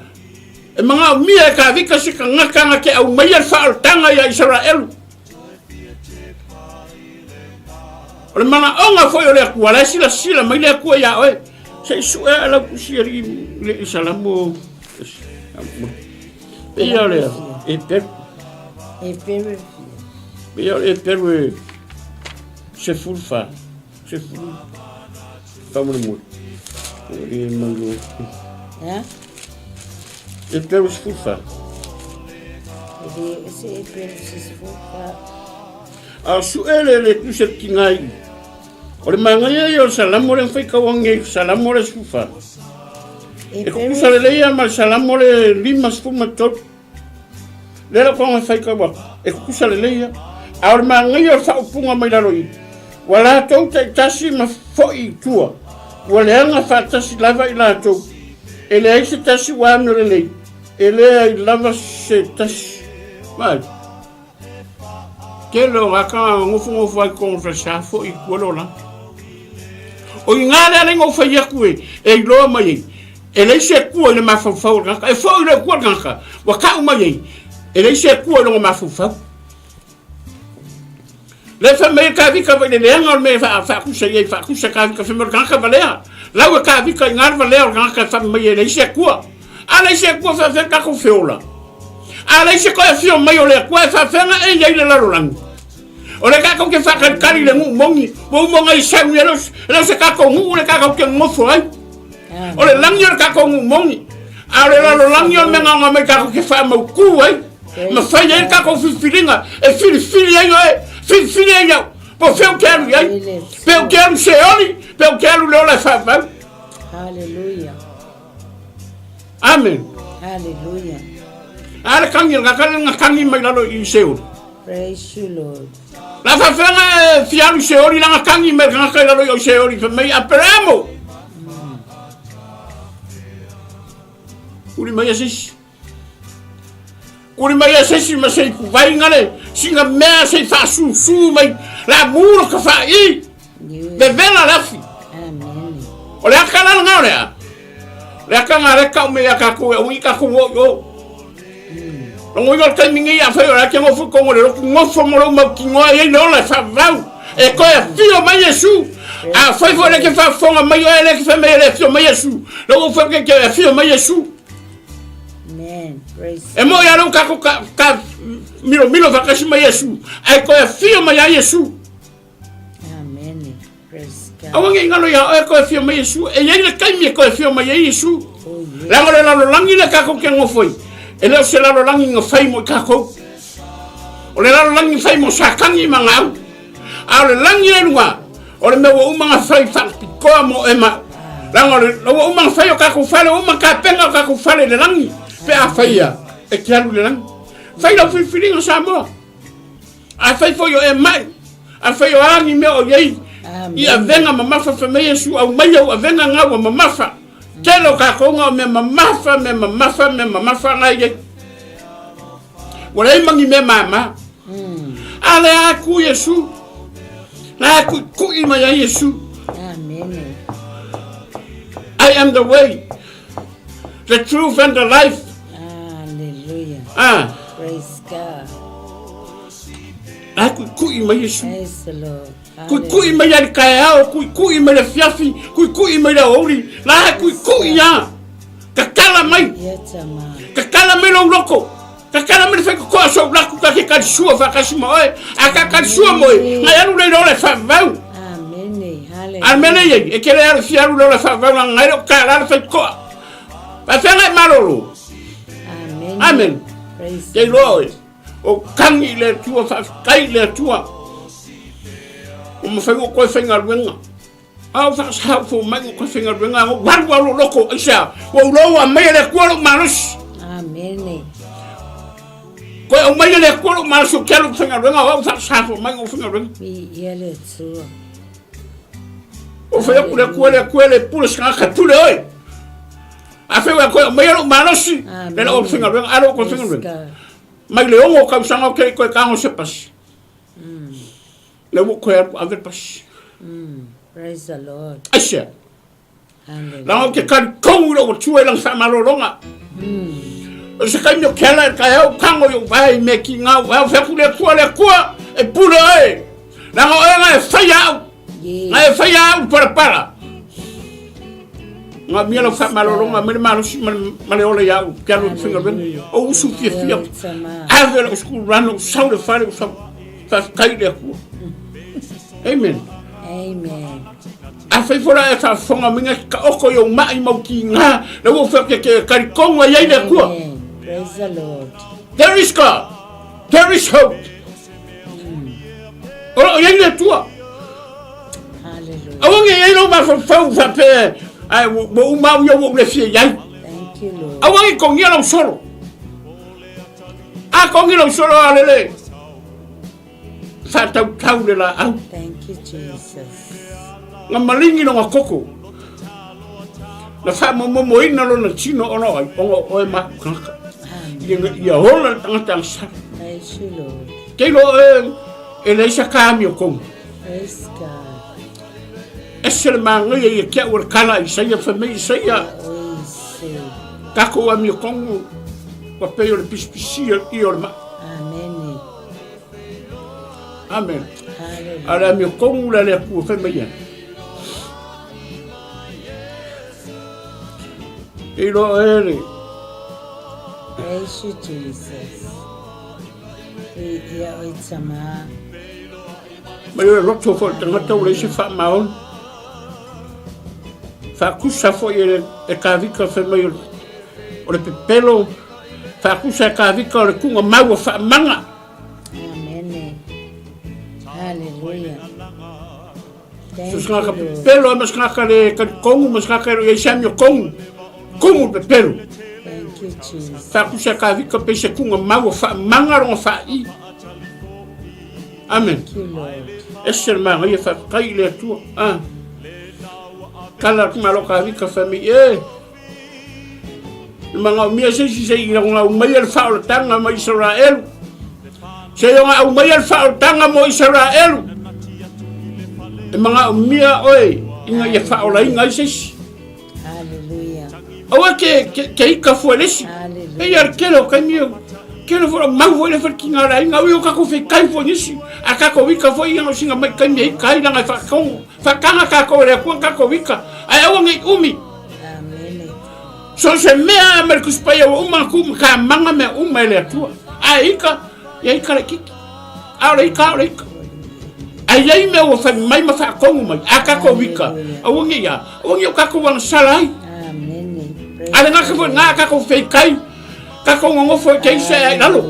e manaomia e Tavita se tagata na te aumaia le faaolataga ia Isaraelu. O le manaoga foi o le Atua, la e silasila mai le Atua ia oe. Se i sue a lau tusi alii le i Salamo. Pei o le e peru. E peru e Pei o le e peru e 14. Sefulu. Faamolemole. E malo. Ya? E peru 14. E le se e peru 14. A o sue le le tusi a tina i. O le manaia ia o le Salamo lea na faitau agi ai, Salamo le 14. E tutusa lelei lava ma le Salamo le 53. Lea la koga faitau atu, e tutusa lelei lava. A o le manaia o le faaupuga mai lalo i i, ua latou taitasi ma foi i tua, ua leaga faatasi lava i latou, e leai se tasi ua amio lelei, e leai lava se tasi. Vaai. Tele o gata nofonofo ai totonu o falesa foi i tua le olaga. O i ina lea na ou fai atu e, e iloa mai ai, e leai se Atua i le mafaufau o le tagata. E foi le Atua i le tagata, ua tau mai ai, e leai se Atua i lona mafaufau. Lea fai mai e Kavika vai le leaga o le mea e faatusa i ai, faatusa Kavika fai mai o le tagata valea. Lau e Kavika i ina le valea o le tagata e fai mai e leai se Atua. A leai se Atua faafefea tatou feola? A leai se toe afio mai o le Atua e faafefea ona e i ai le lalolagi? O lea tatou te faatalitali i le nuu moni, ua uma ona i sauni, e le o se tatou nuu le tatou te nonofo ai. O le lagi o le tatou nuu moni, a o le lalolagi o le mea na ona mai tatou te faamautu ai, ma fai ai le tatou filifiliga, e filifili ai oe, filifili ai au, po o fea ou te alu i ai, pe ou te alu Seoli, pe ou te alu i le ola e faavavau. Hallelujah. Amen. Hallelujah. A le kagi, le kagi na kagi mai lalo i Seoli. Praise you, Lord. La faafeaga e fia alu i Seoli, langa kagi mai le tagata i lalo i o Seoli, fai mai, Aperamo! Kuli mai a se isi. Kuli mai a se isi ma se i kuvaiga le singa mea se i faasusu mai la mu lo ka fa'i. Vevela le afi. Amen. O le aka la lena o le a? O le aka nga le kau me ia kākou e aua i kākou o i o. Logo iga o le taimi nei a fai o le ake ngofo i kongo le lotu ngofo mo lou mautinoa e iai le ola e faavavau. E toe afio mai Iesu. A fai foi le ke faafofoga mai oe le ke fai mai e le afio mai Iesu. Lou ou fai ke afio mai Iesu. Amen. Praise E mo ia lou kākou ka, ka milomilo faatasi ma Iesu. Ae toe afio mai a Iesu. Amen. Praise God. Aua ne i galo iā oe toe afio mai Iesu. E i ai le taimi e toe afio mai ai Iesu. Oh, yes. Leaga o le lalolagi lea tatou te nofo ai, e le o se lalolagi na fai mo i tatou. O le lalolagi na fai mo Satani ma ana au. A o le lagi lea i luga, o le mea ua uma ona fai faapitoa mo e ma au. Leaga o le, ua uma ona fai o tatou fale, ua uma ona tapena o tatou fale i le lagi, pe afai ia e te alu i le lagi. Fai lau filifiliga Samoa. Afai foi o e mai, afai o a ni mea o i ai i avega mamafa, fai mai Iesu, aumai au avega na ua mamafa. Tele o tatou na o mea mamafa, mea mamafa, mea mamafa na i ai. Ua leai ma ni mea mama. A lea a ku Iesu, la e kuʻikuʻi mai ai Iesu. Amen. I am the way, the truth and the life. Hallelujah. Ah. Praise God. La e kuʻikuʻi mai Iesu. Praise the Lord. Kuʻikuʻi mai ai le taeao, kuʻikuʻi mai le afiafi, kuʻikuʻi mai le aoauli, la e kuʻikuʻi lava. Tatala mai. Tatala mai lou loko. Tatala mai le faitotoa sou laku ta te talisua faatasi ma oe. A ta talisua mo oe, ngai alu lea i le ola e faavavau. A o le mea lea e i ai, e te le alu fia alu i le ola e faavavau leaga ngai le o tala le faitotoa. Faafefea ona e malolo? Amen. Te iloa oe, o kagi i le Atua, faafetai i le Atua. Ua mafai ona toe faigaluega. A o whakasahau fo mai o ka whengaruenga o waru alo loko aisea. Ua ulo a mai le akua lo malosi. Amene. Koe au mai le akua lo malosi o ke alu whengaruenga o au whakasahau fo mai o whengaruenga. Mi ia le Atua. O whai aku le akua le akua le pule sanga ka pule oi. A whai koe au mai lo malosi. Le lo whengaruenga alo ko whengaruenga. Mai le ongo kausaga o ke koe kago se pasi. Le ua koe alu ave le pasi. Praise the Lord. Aisea. Langa o ke kari kou i lou atua i langa faamalologa. O se kaimi o ke ala e le kaeao kago i ou vae i mea ki ngau. Au fai atu le Atua, le Atua e pule oe. Langa oe nga e faia au. Nga e faia au i palapala. Nga mia lau faamalologa mai le malosi ma le ola ia au ke alu i le faigaluega. O usu fiafia. Ave lau school run, ou sau le fale, ou sau. Faafetai i le Atua. Amen. Amen. A fai fo la e faafofoga mai nga ka oko i ou mai mau tiga, la ua fai ke ke talikonga i ai le Atua. Amen. Praise the Lord. There is God. There is hope. O lo o i ai le Atua. Hallelujah. Aua ne i ai lou mafaufau faapea, ai, ua uma au ia ua ou le fia i ai. Thank you, Lord. Aua ne i togia lau solo. A togi lau solo a lele. Faatautau le laau. Thank you, Jesus. Na maligi lona koko. Na faamomomoina lona tino ona o ai, ona o oe ma au tagata. Ia, ia ola le tagata agasala. Praise you, Lord. Ke iloa oe e leai sa ka amiotogi. Praise God. Ese le manaia ia te au o le kala a Isaia, fai mai Isaia, tatou amiotogi ua pei o le pisipisia ia o le maa. Amene. Amen. A le amiotonu le a le Atua fai mai ai. E iloa e le. Praise you, Jesus. E ia oi tama. Mai o le loto foi le tagata ua leai se faamaoni. Faakusa foi e le e Kavika fai mai o le pepelo, faakusa e Kavika o le tuuga mau o faamaga. Amene. Hallelujah. Thank So se ngaka you, Lord. pepelo ma se ngaka le talitonu ma se ngaka e le o i ai se amiotogi. Tumu le pepelo. Thank you, Jesus. Faakusa e Kavika pei se tuuga mau o faamaga lona faaii. Amen. Ese le manaia faafetai i le Atua. Ah. Tala atu malo ka vika fai mai e. Le manaomia se isi se i ona aumaia le faaolataga ma Isaraelu. Se i ona aumaia le faaolataga mo Isaraelu. E manaomia oe ina ia faaolaina ai se isi. Hallelujah. Aua ke, ke, ke ika fua le isi. E ia le tele o kaimi o, tele fua mau fua le whare ngā lai, ngā ui o kako whai kai fua nisi, a kako wika fua ia singa mai kaimi e ika ai langa e whakakongo, whakanga kako e le akua kako wika, ai aua ngei umi. Amen. So se mea a mere kusipai ua uma ku ma ka manga mea uma e le atua. A ika, ia ika le kiki. A o le ika, a o le ika. A iai mea ua fai mai ma whaakongo mai, a kako wika, aua ngei a, aua ngei o kako agasala ai. A le ngaka foi ngā kako wheikai, kako ngongofo e te isa e ai lalo.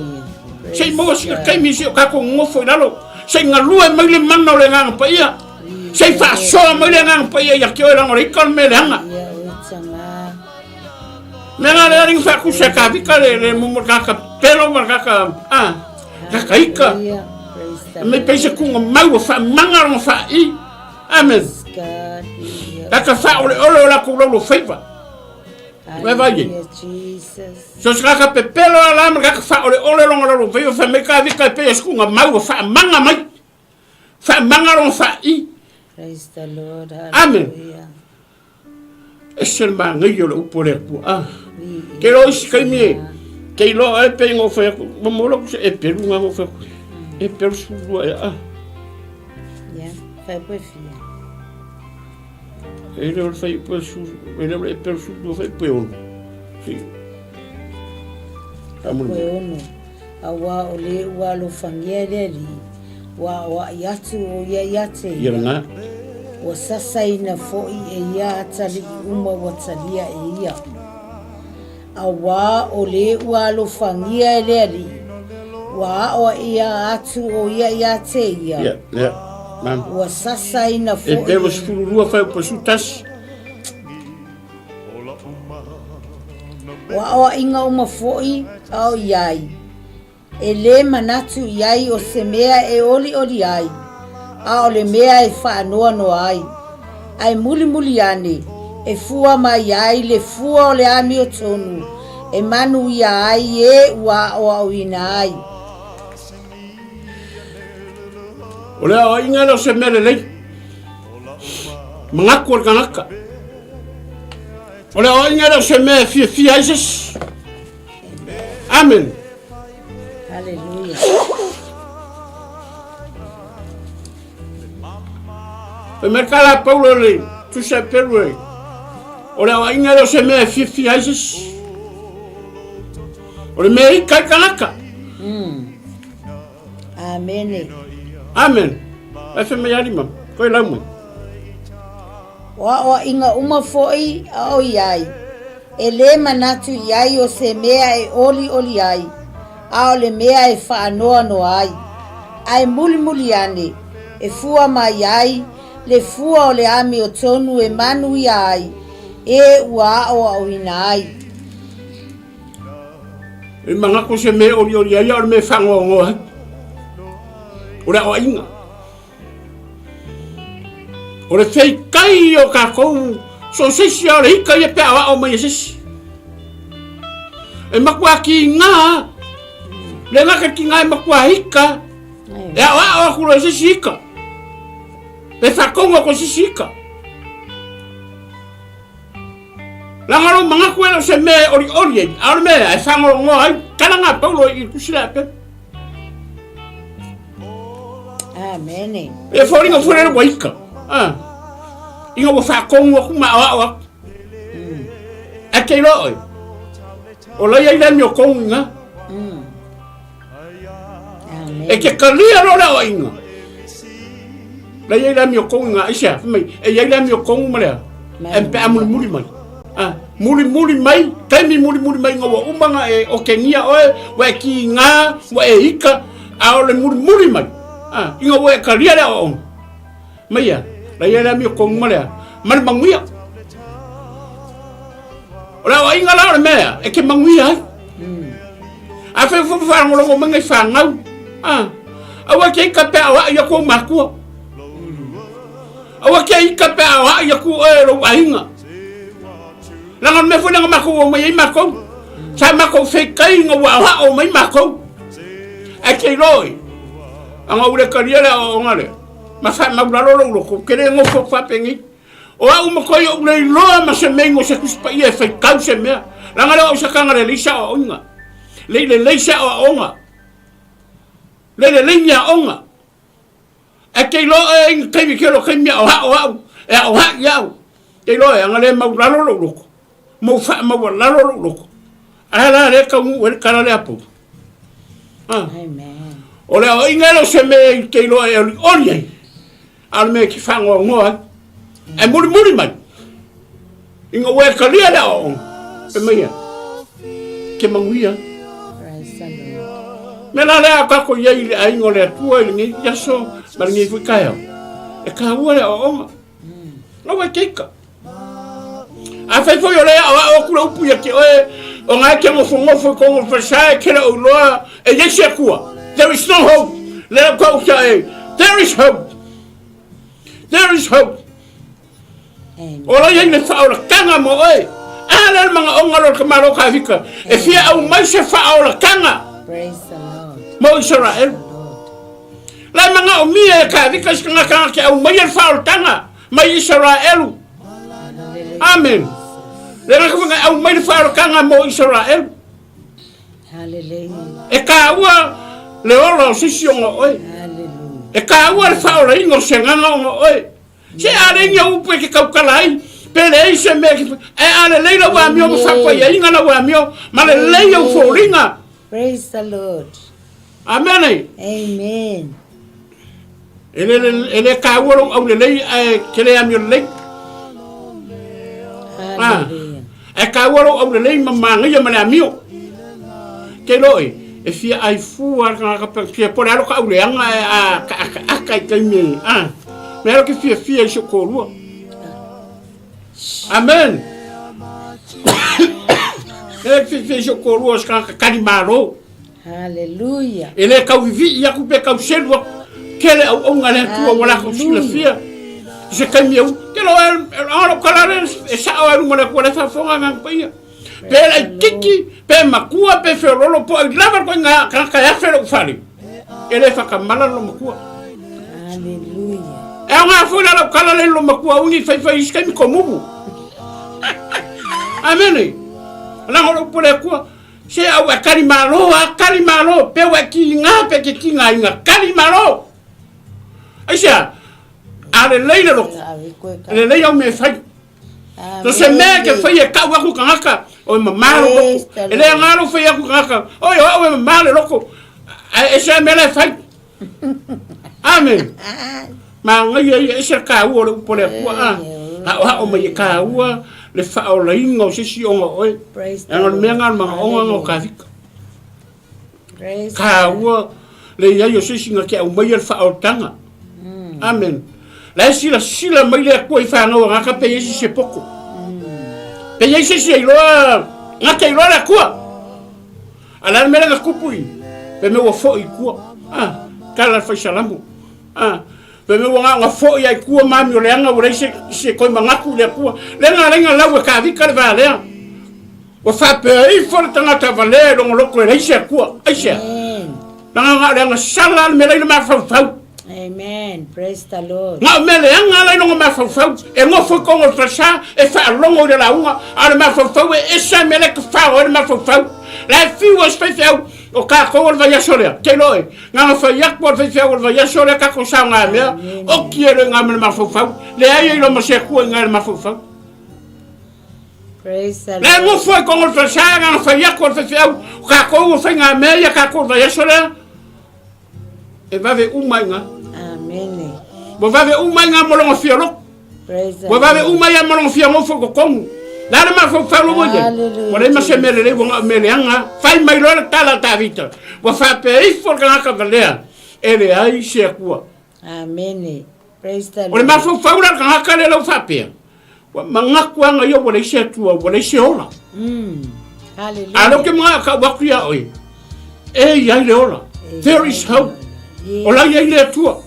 Se i maua sina kaimi se o kako ngongofo i lalo. Se i ngalua e mai le mana o le nganga paia. Se i whaasoa mai le nganga paia ia ke oe langa o le ika o le mea leanga. Mea ngā le aringa whaakusa ka vika le, le momo kaka pelo ma kaka, ah, kaka ika. Me pei se kunga mau o whaamanga ronga whaai. Amen. Kaka whaoleole o lako laulo whaiva. Vai vai e. So se kaka pepelo a la ma kaka whaoleole ronga laulo whaiva whai mai ka vika e pei se kunga mau o whaamanga mai. Whaamanga ronga whaai. Praise the Lord. Amen. Ese le manaia o le upu a le Atua. Ah. Ke iloa isi taimi e, ke iloa e pei na ou fai atu, ua maua lau se e pelu na ou fai atu. E pelu 12 ea. Ah. Yeah, fai po e fia. E le o le fai po e su, e le o le e pelu 12 fai po e ono. Si. Po e ono. Auā o lē ua alofagia e le Alii, ua aoaʻi atu ʻo ia iā te Ia lena. Ua sasaina foʻi e ia atalii uma ua talia e ia. Auā o lē ua alofagia e le Alii, ua aoaʻia atu ʻo ia iā te ia. Ia, ia. Ua sasaina foi. Eperu 12 fuaiupu 11. O aoaiga uma foi a o i ai, e lē manatu i ai o se mea e olioli ai, a o le mea e faanoanoa ai, ae mulimuli ane e fua mai ai le fua o le amiotonu e manuia ai e ua aoaoina ai. O le aoaiga lea o se mea lelei. Manatu o le tagata. O le aoaiga lea o se mea e fiafia ai se isi. Amen. Hallelujah. Fai mai kala Paulo le tusa pelu e. O le aoaiga lea o se mea e fiafia ai se isi. O le mea ika i tagata. Amene. Amen. Ai fai mai ali ma, koe lau mai. O aoaiga uma foi a o i ai, e lē manatu i ai o se mea e olioli ai, a o le mea e faanoanoa ai. Ae mulimuli ane, e fua mai ai le fua o le amiotonu e manuia ai e ua aoaoina ai. E manatu se mea e olioli ai, a o le mea e faanoanoa ai. O le aoaiga. O le feitai o tatou, so o se isi lava o le ika ia pe aoao mai e se isi. E matua kiga, le gata kiga e matua ika, e aoao atu loa e se isi ika. E faatonu atu e se isi ika. Leaga lou manatu e le o se mea e olioli ai, a o le mea e faagoagoa ai tala na Paulo i le tusi lea a Petero. Amene. E foliga foi le ua ika. Ah. Ina ua faatonu atu ma aoao atu. Ae te iloa oe, o la i ai le amiotonu i ina. E te talia loa le aoaiga. La i ai le amiotonu i ina, aisea? Fai mai, e i ai le amiotonu ma le a? E pe a mulimuli mai. Ah, mulimuli mai, taimi mulimuli mai ina ua uma ona e otegia oe, ua e kiga, ua e ika, a o le mulimuli mai. Ah, ina ua e talia le aoaoga. Mai a, la i ai le amiotonu ma le a? Ma le manuia. O le aoaiga la o le mea e te manuia ai. Afai foi faalogologo mai nai fanau, ah, aua te ika pe a aoai atu ou matua. Aua te ika pe a aoai atu oe lou aiga. Leaga o le mea foi lea na matou omai ai matou. Sa matou feitai ina ua aoao mai matou. Ae te iloa oe, ana ou le talia le aoaoga lea, ma faamaulalo lou loto, ou te le nofo atu faapenei. O au ma koe ou le iloa ma se mea o se Tusi Paia e faitau se mea. Leaga lea o au se tagata lelei se aoaoga. Lei lelei se aoaoga. Lei lelei ni aoga. Ae te iloa oe i taimi tele o taimi e aoao au, e aoai au. Te iloa e ana le maulalo lou loto. Mau faamaualalo lou loto. A la lea taunuu ai le tala lea a Paulo. Ah. Amen. O le aoaiga e le o se mea i te iloa e olioli ai. A o le mea e te faanoanoa ai. Ae mulimuli mai, ina ua e talia le aoaoga, fai mai ia, ke manuia. Praise the Lord. Mea la lea a tatou i ai i le aiga o le Atua i lenei aso ma lenei foi taeao, e taua le aoaoga. Aua e te ika. Afai foi o lea e aoao atu le upu ia te oe, ona e te nofonofo i totonu o le falesa e te le o iloa e i ai se Atua. There is no hope. Lea ua tau ia e, there is hope. There is hope. O la i ai le faaolataga mo oe. A lea le manaoga lea o le tamaloa Kavika, e fia aumai se faaolataga Praise the Lord. mo Isaraelu. La e manaomia e Kavika se tagata na te aumaia le faaolataga mai Isaraelu. Amen. Le na ka aumai le faaolataga mo Isaraelu. Hallelujah. E taua le ola o se isi ona oe. Hallelujah. E taua le faaolaina o se agaga ona oe. Se a leai ni au upu e te tautala ai, pe leai se mea e te ae a lelei lau amio ma faapaiaiga lau amio, ma lelei au foliga. Praise the Lord. Amene. Amen. E le, e le taua lou aulelei ae te le amio lelei. Ah, ae taua lou aulelei ma manaia ma le amio. Te iloa oe, e fia ai fua le tagata pe fia po o le a lo ka auleaga ae a taataata. Afrika i taimi e, a, mea lo ke fiafia i si ou toalua. Amen. E ke fiafia i si ou toalua o se tagata talimalo. Haleluia. E le tauvivii atu pe tauselu atu. Tele auauna a le Atua ua latou silafia. I se taimi e u. Te lo e, a lo kala le e sao e luma le Atua le faafofoga Agaga Paia. Pe laititi, pe matua, pe feololo, po ai lava koe ngā kanaka e afe lou fale. E le whakamala lo matua. Haleluia. E au ngā foi la lau kala le lo matua uni fai fai isi kaimi komumu. Amene. Langa o lou pole Atua. Se au e kari malo a kari malo pe ua e kiga pe ke kiga inga kari malo. Aisea, a lelei le loko, lelei au me fai. So se mea ke fai e kau aku kangaka, o e mamā lo loko. E le anga lo fai aku kangaka, oi o au e mamā le loko. A e se mea la e fai. Amen. Magaia ia ese le kāua o le upu a le Atua, a. Haʻohaʻo mai e kāua le faaolaina o se isi ona o oe. Leaga o le mea lena o le manaoga lena o Kavika. Kāua le iai o se isi na te aumaia le faaolataga. Amen. La e silasila mai le Atua i fanau a gata pe i ai se isi e poto. Pe i ai se isi e iloa, gata iloa le Atua. A le a le mea lea na tupu i, pe mea ua foi i tua. Ah, tala le faisalamo. Ah, pe mea ua na foi ai tua mami o leaga ua leai se, se toe manatu i le Atua. Le na alai na lau e kavika le valea. Ua faapea ifo le tagata valea i lona loto e leai se Atua. Aisea? Leaga na o le agasala le mea la i le mafaufau. Amen. Praise the Lord. Na o mea leaga la i lona mafaufau. E nofo i totonu o le falesa, e faalogo i le lauga, a o le mafaufau e ese lava mea la e tafao ai le mafaufau. La e fiu ai se faifeau o tatou o le vaiaso lea. Te iloa oe, na ona fai atu lava o le faifeau o le vaiaso lea tatou saogamea, oti e loa i ina ma le mafaufau. Leai e iloa ma se Atua i ina i le mafaufau. Praise the La e Lord. nofo ai totonu o le falesa, na ona fai atu lava o le faifeau, o tatou o faigamea ia tatou o le vaiaso lea. E vave uma ai na. Amene. Ua vave uma ai na mo lona fia loto. Ua vave uma ai ma lona fia nofo i totonu. Le a le mafaufau lo ua i ai? Ua leai ma se mea lelei ua na o mea leaga. Fai mai loa le tala a Tavita, ua faapea ifo le tagata valea, e leai se Atua. Amene. Praise the O le Lord. mafaufau la o le tagata lea lau faapea, ua manatu lava ia ua leai se Atua, ua leai se ola. Hallelujah. A lea ou te manao e tau atu ia oe, e i ai le ola. There is hope. Yes. O la i ai le Atua.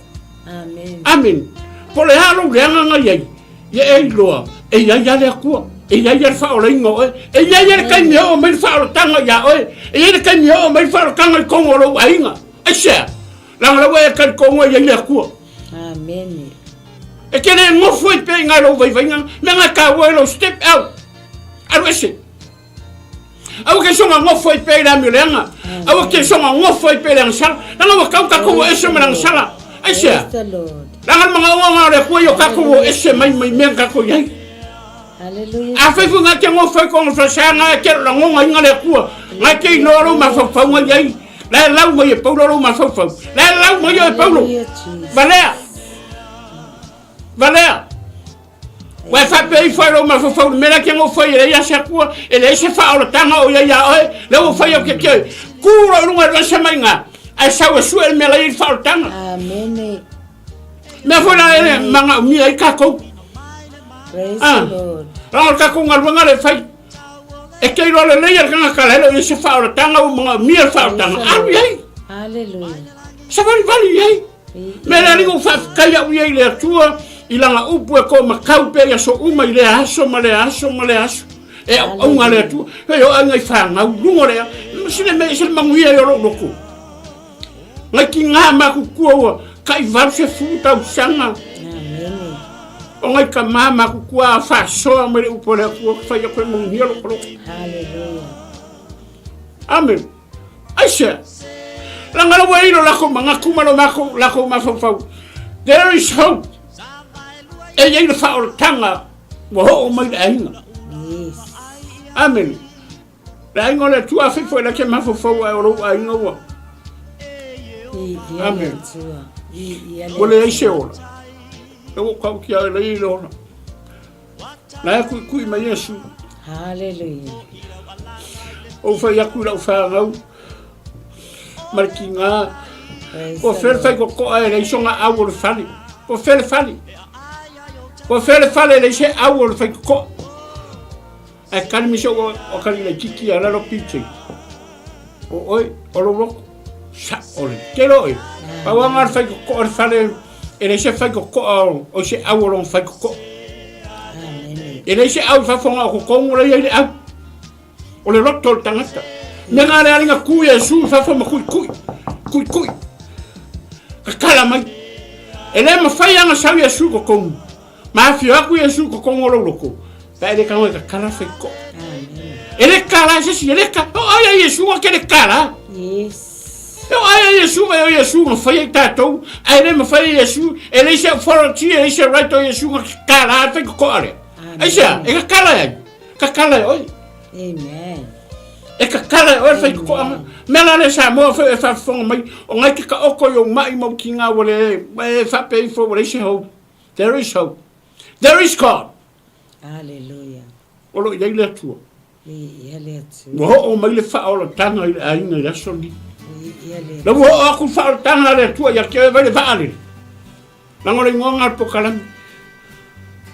Amen. Amen. Po o le a lou leaga na i ai, ia e iloa, e i ai lava le Atua. E i ai lava le faaolaina o oe. E i ai lava le taimi e oo mai le faaolataga ia oe. E i ai le taimi e oo mai le faaolataga i totonu o lou aiga. Aisea? Leaga la ua e talitonu e i ai le Atua. Amene. E te le nofo ai pea i ngā lou vaivaiga, mea ngā tāua e lou step out. Alu ese. Aua ke songa nofo ai pea i le amio leaga. Aua ke songa nofo ai pea i le agasala. Leaga ua tau tatou o ese ma le agasala. Aisea? Praise the Lord. Leaga le magaoga ngā o le Atua i o tatou o ese mai mai mea na tatou i ai. Hallelujah. Afai foi ngā te nofo ai konga whasā ngā e te langonga inga le Atua. Ngā te inoa lou mafaufauga i ai. La e lau mai e Paulo lou mafaufau. La e lau mai e Paulo. Valea. Valea. Ua e faapea ifo ai lou mafaufau i le mea lea ke nofo ai e leai se Atua, e leai se faaolataga o i ai iā oe, lea ua fai au ke ke, kū loa i luga e alu ese mai iga, ae sau e sue le mea la e i ai le faaolataga. Amene. Mea foi la e magaomia ai tatou. Praise Ah. the Lord. Leaga o le tatou galuega lea e fai. E te iloa lelei e le tagata la e le o i ai se faaolataga ua magaomia le faaolataga, alu i ai. Hallelujah. Savalivali i ai. Mea le alii ua faafetai au ia i le Atua i lana upu e toamatau pea i aso uma i lea aso ma lea aso ma lea aso. E auauna le Atua. Hei o aiga i fanau, luga o lea, sile mea ese le manuia ia o lou loto. Ngai kingā makutua ua kai 80 tausaga. Amene. O ngai kamā makutua a faasoa mai le upu a le Atua, fai atu e manuia lou loto. Hallelujah. Amen. Aisea? Leaga la ua i lo lakou manatu ma lo makou lakou mafaufau. There is hope. E i ai le faaolataga ua oo mai le aiga. Yes. Amen. Le aiga o le Atua afai foi la ke mafaufau ae o lou aiga ua. Viia le Amen. Atua. Viia le Ua leai se Atua. ola. E ua kau ki a e leai le ola. La e kuikui mai Iesu. Hallelujah. Ou fai atu i lau whanau, ma le kingā, Po o fea le faikokoa e leai sona au o le fale? Po o fea le fale? Po o fea le fale e leai se au o le faikokoa? Ae kali mai se o kali laititi ia lalo PJ. O oe, o lou loto. Sa'o le tele oe. Pau lava le faikokoa o le fale, e leai se faikokoa o se au o lona faikokoa. E leai se au i fafo na o totonu la i ai le au. O le loto o le tagata. Mea na le aliga tu Iesu i fafo ma tuitui, tuitui. Tatala mai. E le mafai lava ona sau Iesu i totonu. Ma afio atu Iesu i totonu o lou loto, pe a e le tago e tatala le faitotoa. E le tala e se isi, e le tala. O ai a Iesu na te le tala. Yes. E o ai a Iesu, vai o Iesu na fai ai tatou, ae le mafai e Iesu, e leai se authority, e leai se right o Iesu na tatala le faitotoa lea. Aisea? E tatala e ai? Tatala e oe. Amen. E tatala e oe le faitotoaga. Mea la le Samoa foi e faafofoga mai, o ngai te taoto i ou mai ma ou tiga ua le, e faapea ifo ua leai se hope. There is hope. There is God. Hallelujah. O lo o i ai le Atua. Viia le Atua. Ua oo mai le faaolataga i le aiga i le aso lenei. Viia le La ua oo atu le faaolataga a le Atua ia te oe vai le vaa lele. Leaga o le igoa lena o le polokalame.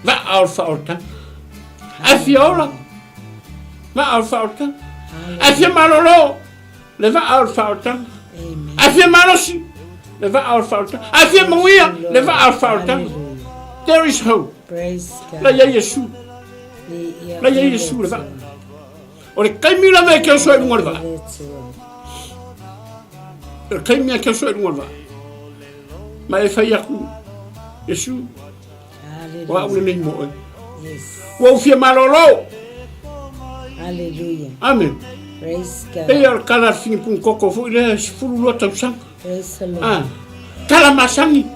Vaa o le faaolataga. Ae fia ola. Vaa o le faaolataga. Ae fia malolo. Le vaa o le faaolataga. Ae fia malosi. Le vaa o le faaolataga. Ae fia manuia. Le vaa o le faaolataga. There is hope. Praise God. La i ai Iesu. La i ai Iesu le vaa. O le taimi lava e te oso ai i luga o le vaa. O le taimi e te oso ai i luga o le vaa. Ma e fai atu, Iesu, o au lenei mo oe. Ua ou fia malolo. Hallelujah. Amen. Praise God. Pei o le tala a le figipuni koko foi lea, 12 tausaga. Praise the Lord. Ah, tala masani.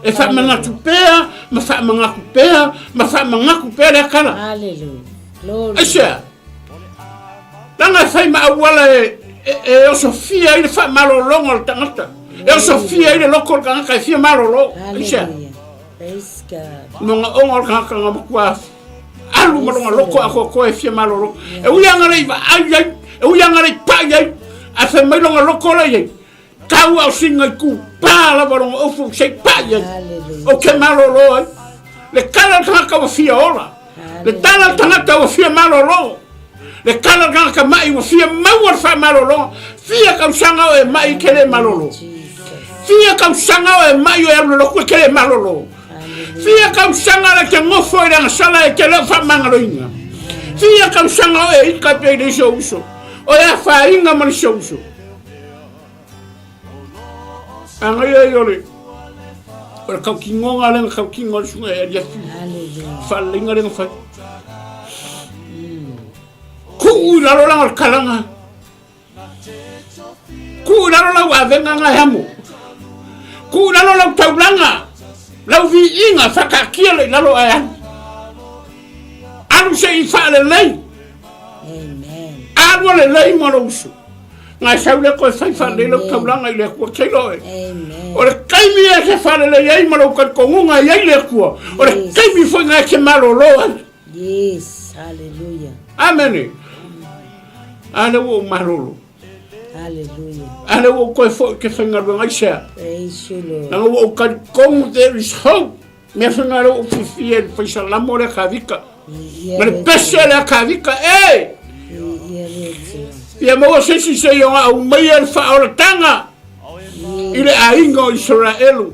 E faamanatu pea, ma faamanatu pea, ma faamanatu pea lea tala. Hallelujah. Glory. Aisea? Leaga e fai ma auala e, e, e osofia ai le faamalologa o le tagata. E osofia ai le loto o le tagata e fia malolo. Aisea? Hallelujah. Praise God. Mogaoga o le tagata na matua alu ma lona loto atoatoa e fia malolo. E ui lava ina le i vaai ai, e ui lava ina le i pai ai, ae fai mai lona loto la i ai, tau a o sina i tupā lava lona ofu se i pai ai. Hallelujah. Ou te malolo ai. Le tala o le tagata ua fia ola. Le tala o le tagata ua fia malolo. Le tala o le tagata ma'i ua fia maua le faamalologa. Fia tausaga o e ma'i e te le malolo. Fia tausaga o e ma'i o e alu i le lotu e te le malolo. Fia tausaga le te nofo i le agasala e te le o faamagaloina. Fia tausaga o e ika pea i le isi ou uso. O e afaina ma le isi ou uso. Agaia ai o le o le tautinoga lea na tautino ai le susuga ia Eliafi. Faaleleiga lea na fai. Tuu i lalo lana o le kalaga. Tuu i lalo lau avega na e amo. Tuu i lalo lau taulaga. Lau viiga faataatia le i lalo ae alu. Alu se i faalelei. Amen. Alu a lelei ma lou uso. Ngai sau lea koe fai faalelei lau taulaga i le Atua keilo oe. Amen. O le taimi e te faalelei ai ma lou talitonuga e i ai le Atua, o le taimi foi na e te malolo ai. Yes, hallelujah. Amene. A lea ua ou malolo. Hallelujah. A lea ua ou toe foi ke faigaluega aisea. Praise you, Lord. Leaga ua ou talitonu there is hope. Mea foi na lea ua ou fiafia i le faisalamo lea Kavika. Ma le pese lea Kavika, e! Ia maua se isi se i ona aumaia le faaolataga i le aiga o Isaraelu.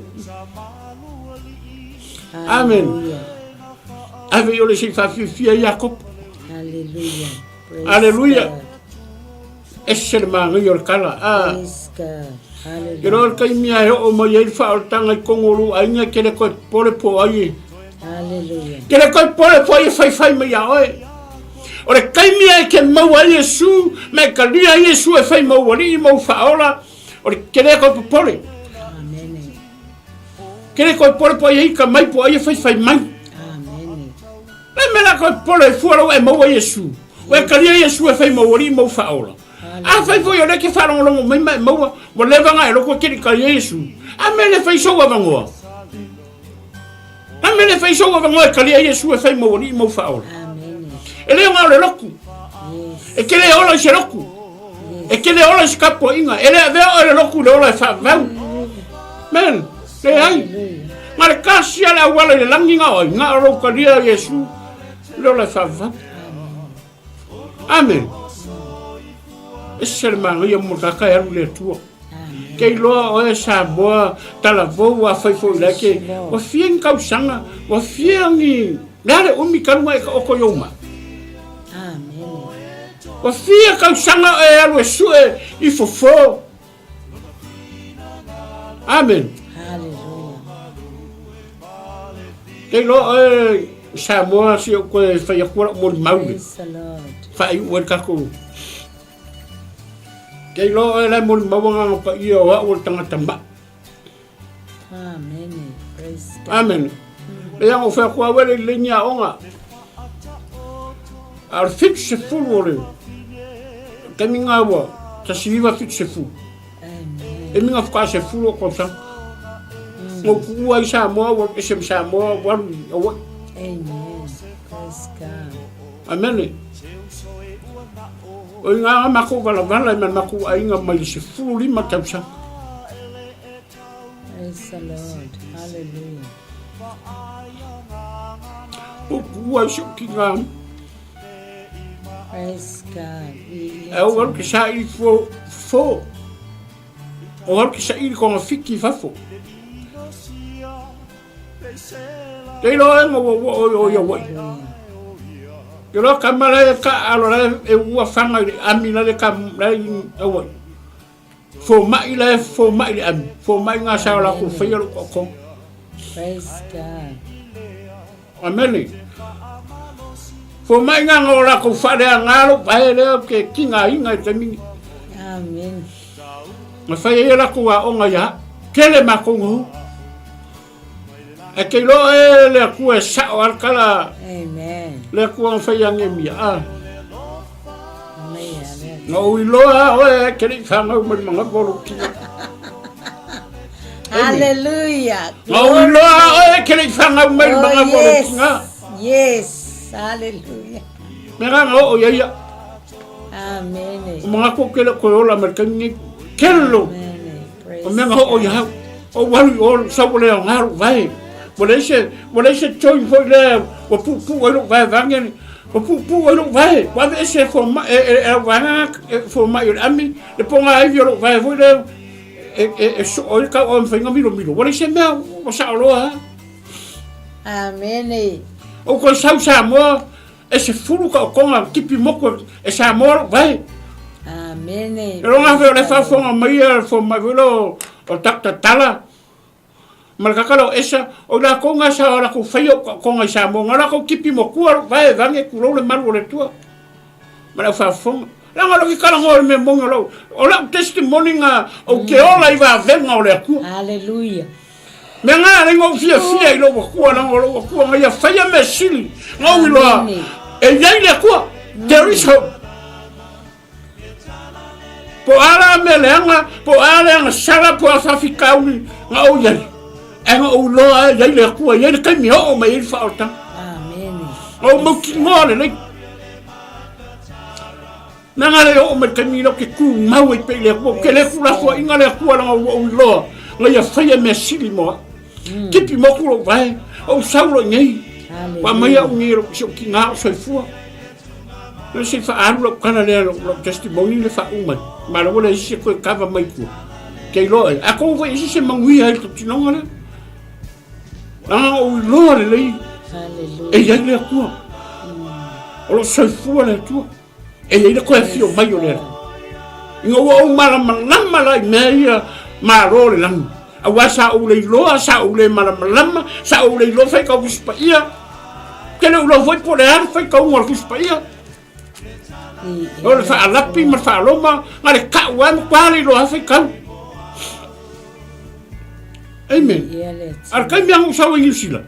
Amen. Ave i ole se i faafiafia ai Iakopo. Aleluia. Ese le manaia o le tala. Ah. Ke loa le taimi a e oo mai ai le faaolataga i totonu o lou aiga, e te le toe popole po o ai e. Te le toe popole po o ai e faifai mai iā oe. O le taimi a e te maua ai Iesu, ma e talia ai Iesu e fai ma ou alii ma ou faaola, o le te le toe popole. Te le toe popole po o ai e ika mai, po o ai e faifai mai. Le mea la koe popole e fua lau e maua Iesu. Ua e talia Iesu e fai ma ou alii ma ou faaola. Afai foi o lea e te faalogologo mai ma e maua, ua leva ona e loto e te le i talia Iesu. A mea le fai sou avanoa? A mea le fai sou avanoa e talia Iesu e fai ma ou alii ma ou faaola? E le o na o le lotu. E te le ola i se lotu. E te le ola i se tapuaiga, e le avea oe e le lotu i le ola e faavavau. Amen. Leai. Na le tasi lava le auala i le lagi na o ai, na o lou talia o Iesu le ola e faavavau. Amen. Ese le manaia mo le tagata e alu i le Atua. Ke iloa oe Samoa talavou afai foi la ke ua fia ni tausaga, ua fia ni le a le umi talu ona e taoto i ou mai. Ua fia tausaga e alu e sue i fofo. Amen. Hallelujah. Ke iloa oe Samoa si ou koe fai atu lau molimau le. Praise the Lord. Faaiu ai le tatou Ke iloa oe la e molimau agaga paia o au o le tagata mai. Amen. Praise God. Amen. Le ia o fai atu au e le lelei ni aoga. A o le 70 o le taimi ngā ua 1970. Amen. E minga whaka se fulu o tausaga. Ngau kuua i Samoa, ua ese ma Samoa, ua alu i Hawaii. Amen. Praise God. Amene. O i ngā makou walavala i ma makou aiga mai le 15 tausaga. Praise the Lord. Hallelujah. O kuua i si o ki ngā. Praise God. E au alu ke saili fo, fo. O alu ke saili konga fiki i fafo. Te iloa e ngau ua o o ia wai. Te loa ka mala e ka alo la e ua fanga i le ami la le ka la i awai. Fomai la e fomai le ami. Fomai ngā sao la ku whaia lo ko. Praise God. Amene. Fomai ngā ngā la ku whare ngā lo pae lea ke ki ngā inga i te mini. Amen. Ma whai e la ku a onga ia. Tele ma kongo. E ke iloa e le Atua e sao a le kala. Amen. Le Atua na whai ange mia. Ah. Na ou iloa a oe e ke lei whangau mai manga polo ki. Hallelujah. Na ou iloa a oe e ke lei whangau mai Oh, manga polo yes. ki ngā. Yes. Hallelujah. Me ngā ngā o ia ia. Amen. O mga ko kele koe ola mai kai ni. Kelo. Amen. Praise O mea nga hoo i hau. O walu i o sau o lea o ngā lou vae. Ua leai se, ua leai se join foi lea ua puupuu ai lou vae vaeane, ua puupuu ai lou vae, ua aveese e fomai, e, e, e au vaega e fomai o le ami, le pogāivi o lou vae foi lea e, e, e soo ai le kauao e mafai ona milomilo. Ua leai se mea ua saoloa lava. Amene. Ou koe sau Samoa, E 10 taotoga tipi motu e Samoa lou vae. Amene. E loga foi o le faafofoga mai a le fomai foi lea o Doctor Tala ma le tagata lea o Esa, o i latou na sa o latou faia ou taotoga i Samoa, na o latou tipi motua lou vae vaeane tulou le malu o le Atua ma le aufaafofoga. Leaga o lou talanoa i le mea moni o lau, o lau testimony na ou te ola i vavega o le Atua. Hallelujah. Mea nga alai na ou fiafia i lou Atua, leaga o lou Atua na ia faia mea sili, na ou iloa e i ai le Atua. There is hope. Po o a la mea leaga, po o a leaga sala, po o a faafitauli na ou i ai, ae na ou iloa e i ai le Atua, e i ai le taimi e oo mai ai le faaolataga. Na ou mautinoa lelei. Leaga le oo mai le taimi lea ou te tumau ai pea i le Atua, ou te le tuulafoaiina le Atua leaga ua ou iloa na ia faia mea sili mo au. Tipi motu lou vae, ou sau loa i nei, ua aumai au nei e si ou tina o soifua. Lea se i faaalu lau tala lea, lau testimony le faauma mai. Malo ua leai se isi e toe kava mai tua. Ke iloa e, atonu foi e isi se manuia ai le tautinoga lea. Leaga ou iloa lelei e i ai le Atua. O lo o soifua le Atua. E i ai le toe afio mai o le Alii. Ina ua ou malamalama la i mea ia malo o le lagi, aua sa ou le iloa, sa ou le malamalama, sa ou le iloa faitau Tusi Paia. Ou te le iloa foi po o le a le faitauga o le Tusi Paia. O le faalapi ma le faaloma, na le ka'u lava e matua le iloa lava faitau. Amen. A o le taimi lava na ou sau ai i Niu Sila,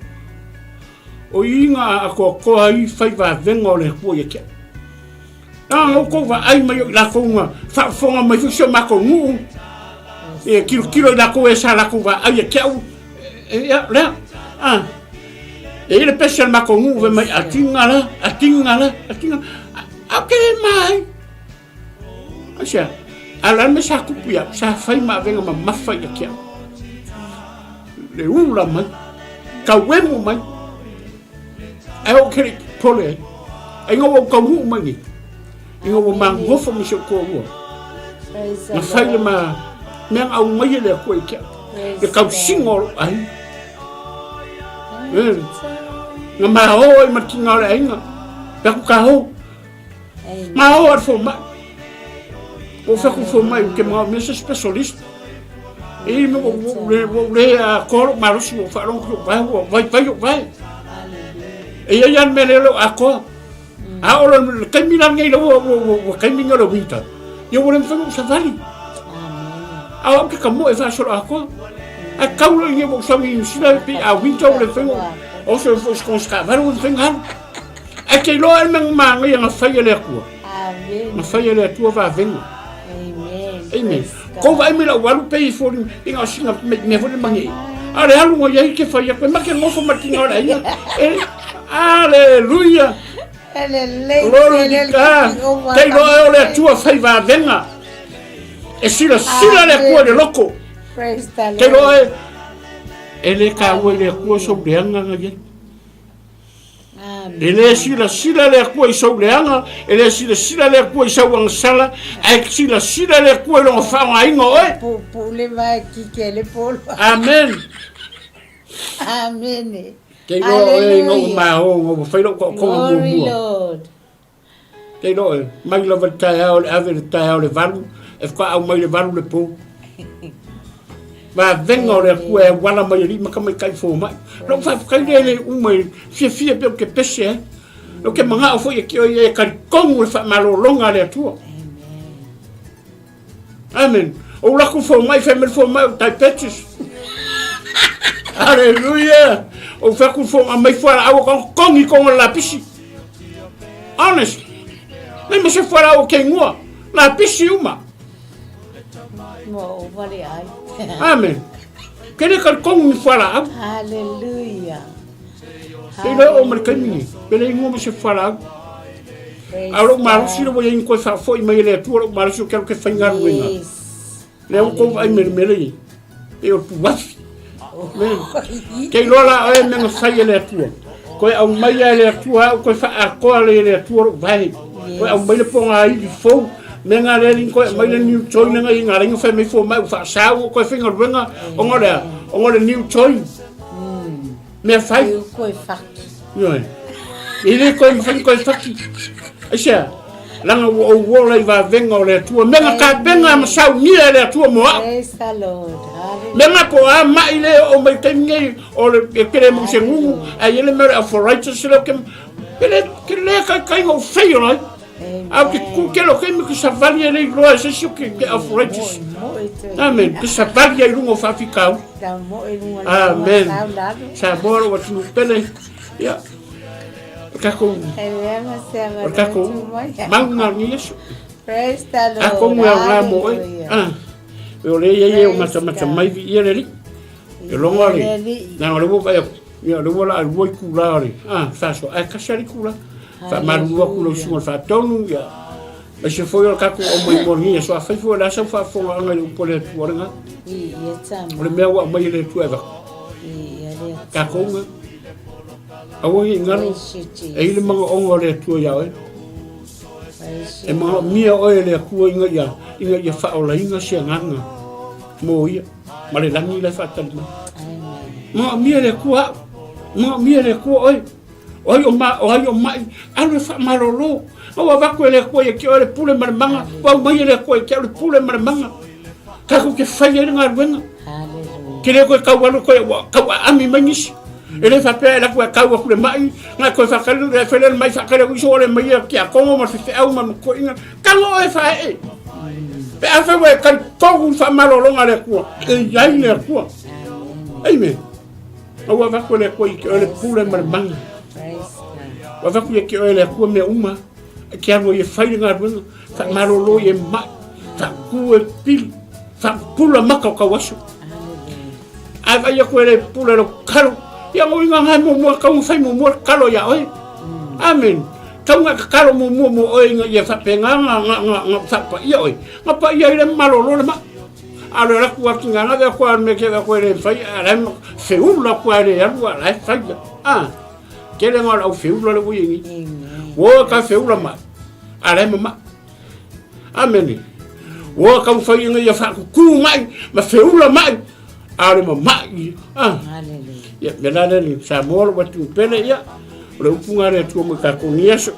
O i nga akoakoa ai fai vavenga o le Atua ia te au. Leaga outou vaai mai o i latou na faafofoga mai foi si o matou nuu, e tilotilo i latou e sa latou vaai ia te au, ia, lea, a. E i ai le pese a le matou nuu fai mai, a tiga la, a tiga la, a tiga, a, a ou te le ma ai. Aisea? A o le a le mea sa tupu ia au? Sa fai ma avega mamafa ia te au. Le ula mai, tauemu mai. Ae ou te le i popole ai. Ai ina ua ou taunuu mai nei, ina ua magofo ma si ou toalua. Na fai le ma mea na aumai e le Atua i te au. Le tausiga o lou aiga. Eh, na maō ai ma le tiga o le aiga. Pe aku ka hou. Maō a le fomai. Ua fai atu le fomai ou te manaomia se specialist. E me ua ua le ua le atoa lou malosi ua faalogo atu lou vae ua vaivai lou vae. E i ai lava le mea lea o lou atoa. A o le taimi la lenei ua ua ua ua taimi lenei o le winter. Ia ua le mafai ona ou savali. A o au ke kamoe faasolo atoa. Ae tau loa i inei ua ou sau i Niu Sila pei a winter ua le mafai ona oso ai foi i se taavale ua le mafai ona alu. Ae te iloa e le mea manaia na fai e le Atua. Na fai e le Atua vavega. Amen. Kou vaai mai lau alu pei foli i ngā singa mea foi le mange. A le alu ngā iai ke fai aku e make ngofo ma tinga o le aiga. E, aleluia. Glory to God. Te iloa e o le Atua fai vavega. E silasila le Atua i le loko. Te iloa e e le taua i le Atua sou leaga na iai. E le silasila le Atua i sou leaga, e le silasila le Atua i sau agasala, ae silasila le Atua i lona faaaogaina o oe. Puupuu le vae kike le polo. Amen. Amene. Te iloa oe ina ua maō, ina ua fai lou taotoga Glory muamua. Lord. Te iloa oe, mai lava i le taeao i le ave i le taeao i le valu, e faatoa aumai i le valu le po. Vavega o le Atua e auala mai alii ma tamaitai fomai. Lou faafetai lea e le uma i fiafia pe ou te pese ai. Ou te manao foi e te oe e talitonu le faamalologa a le Atua. Amen. Ou laku fomai, fai mai le fomai o diabetes. Hallelujah. Ou fai atu fomai mai fualaau o kongi konga lapisi. Honest. Nei mo se fualaau o ke ingoa. Lapisi uma. Mo wale ai. Amen. Ke le talitonu ni fualaau. Hallelujah. Te iloa o ma le taimi nei, pe le ingoa mo se fualaau. A o lou malosi le ua iai ni koe faafoi mai e le Atua lou malosi o ke alu ke faigaluega. Yes. Lea ua tou vaai melemele i pei o le puafi. Ke iloa la oe mea na fai e le Atua. Koe aumaia e le Atua au koe faaatoa le e le Atua lou vae. Koe aumai le pogaili fou. Mea nga le alii koe aumai le new joint nga i nga lainga fai mai fomai ua faasau ua koe faigaluega ona o le a? Ona o le new joint. Mea fai. E koe faki. Ioe. E le koe mafai ona koe faki. Aisea? Leaga ua ou ola i vavega o le Atua. Mea na tapena ma saunia e le Atua mo au. Praise the Lord. Hallelujah. Mea na po a mai le oo mai taimi nei o le e kele mo se nunu ai ele mea o le arthritis le ke ke le ke le kai kai o fei o lai. A o ke ku ke lo ke mi ke savali e le iloa e se si o ke ke arthritis. Amen. Ke savali ai lunga o faafitauli. Amen. Samoa lou atunuu pele. Ia. O tatou o tatou mauga o lenei aso. Praise the Lord. Atonu e aoga mo oe. Ah. E o le ia ia o matamata mai viia le Alii. E logo le. Leaga o lea ua vaai atu. Ia o lea ua laa lua itula o le ah faasoa. Ae tasi lava le itula. Faamalulu atu i lau susuga i le faatonu ia. Aise foi o le tatou aumai mo lenei aso. Afai foi o le a sau faafofogaaga i le upu a le Atua lena. O le mea ua aumai e le Atua e avatu. Tatou na. Aua ne i galo, e i le manaoga o le Atua iā oe. E manaomia oe e le Atua ina ia, ina ia faaolaina se agaga mo ia ma le lagi la e faatali mai. Manaomia e le Atua au. Manaomia e le Atua oe. O ai o ma, o ai o mai, alu e faamalolo. Ma ua avatu e le Atua ia te oe le pule ma le maga, ua aumai e le Atua ia te au le pule ma le maga. Tatou te fai ai le galuega. Ke le koe tau alu koe ua tau aami mai nisi. E le faapea e laku e tau atu le mai, na koe whakari, le whele le mai whakari aku iso ole mai e kia kongo ma whiwheau ma mkoinga. Tango oe whae e. Pe a whai e kai togu whamalolonga le Atua. E iai le Atua. Amen. Ua avatu e le Atua i ke oe le pule ma le mana. Ua avatu ia te oe e le Atua mea uma, e te alu ai e fai le galuega, faamalolo i e mai, faatu e pili, faapupula maka o tau aso. Ae vaai atu e le pule lou kalo, ia ngo inga ngai muamua, tau na fai muamua le kalo ia oe. Amen. Tau na tatalo muamua mo oe ina ia faapena na na na na faapaia oe. Na paia ai le malolo le mai. A o le alu atu a tina ave atu a le mea ke ave atu e le mafai a la e feula atu a e le alu a la e fai ia. A tele na o le au feula le ua i ai nei. Ua o e ka feula mai a la e mama'i. Amene. Ua taumafai ina ia faatutu mai ma feula mai a o le mama'i ia. Ah. Ia, mea la lea ni Samoa lo watu pele ia. O le upu ngā le Atua mo tātou ni aso.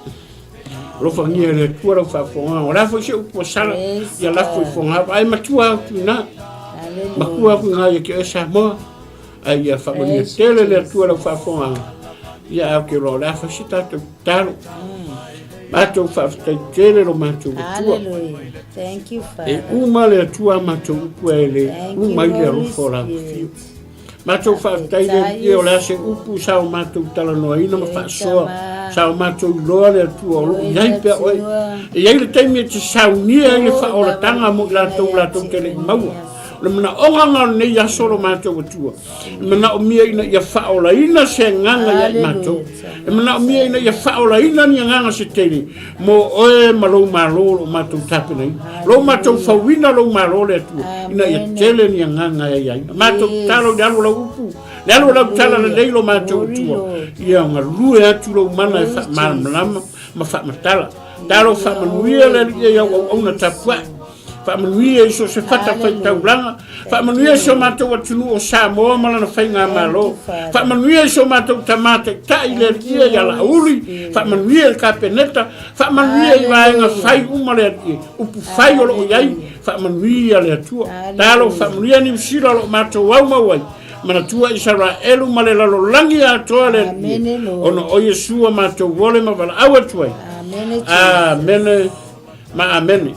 Alofagia e le Atua lau faafofoga. O le a foi se upu ua sala, ia lafo i foga. Ai matua atu i ina. Matua atu i ina ia te oe Samoa. Ai ia faamanuia tele le Atua lau faafofoga. Ia a ou te iloa o le a foi se tatou tatalo. Matou faafetai tele lo matou Atua. Thank you, Father. E uma le Atua a matou upu e le uma i le alofa o la fiu. Matou faafetai le Alii o le a se upu sa o matou talanoaina ma faasoa sa o matou iloa le Atua o lo o i ai pea oe. E i ai le taimi e te saunia ai le faaolataga mo i latou latou te le i maua. O le manaoga lena o lenei aso lo matou Atua. E manaomia ina ia faaolaina se agaga ia i matou. E manaomia ina ia faaolaina ni agaga se tele mo oe ma lou Malo o lo o matou tapenaina. Lou matou fauina lou Malo le Atua, ina ia tele ni agaga e aiaina. Matou tatalo i le alu o lau upu, le alu o lau tala lelei lo matou Atua, ia galue atu lou mana e faamalamalama ma faamatala. Talo faamanuia le Alii i au auauna tapuai. Faamanuia i so o se fata faitaulaga. Faamanuia i si o matou atunuu o Samoa ma lana faigamalo. Faamanuia i si o matou tama taitai i le Alii ia Laauli. Faamanuia i le Kapeneta. Faamanuia i vaega fai uma le Alii, upu fai o lo o i ai. Faamanuia le Atua. Talo faamanuia Niu Sila o lo o matou aumau ai. Manatua Isaraelu ma le lalolagi atoa le Alii, ona o Iesu a matou ole ma valaau atu ai. Amene ma amene.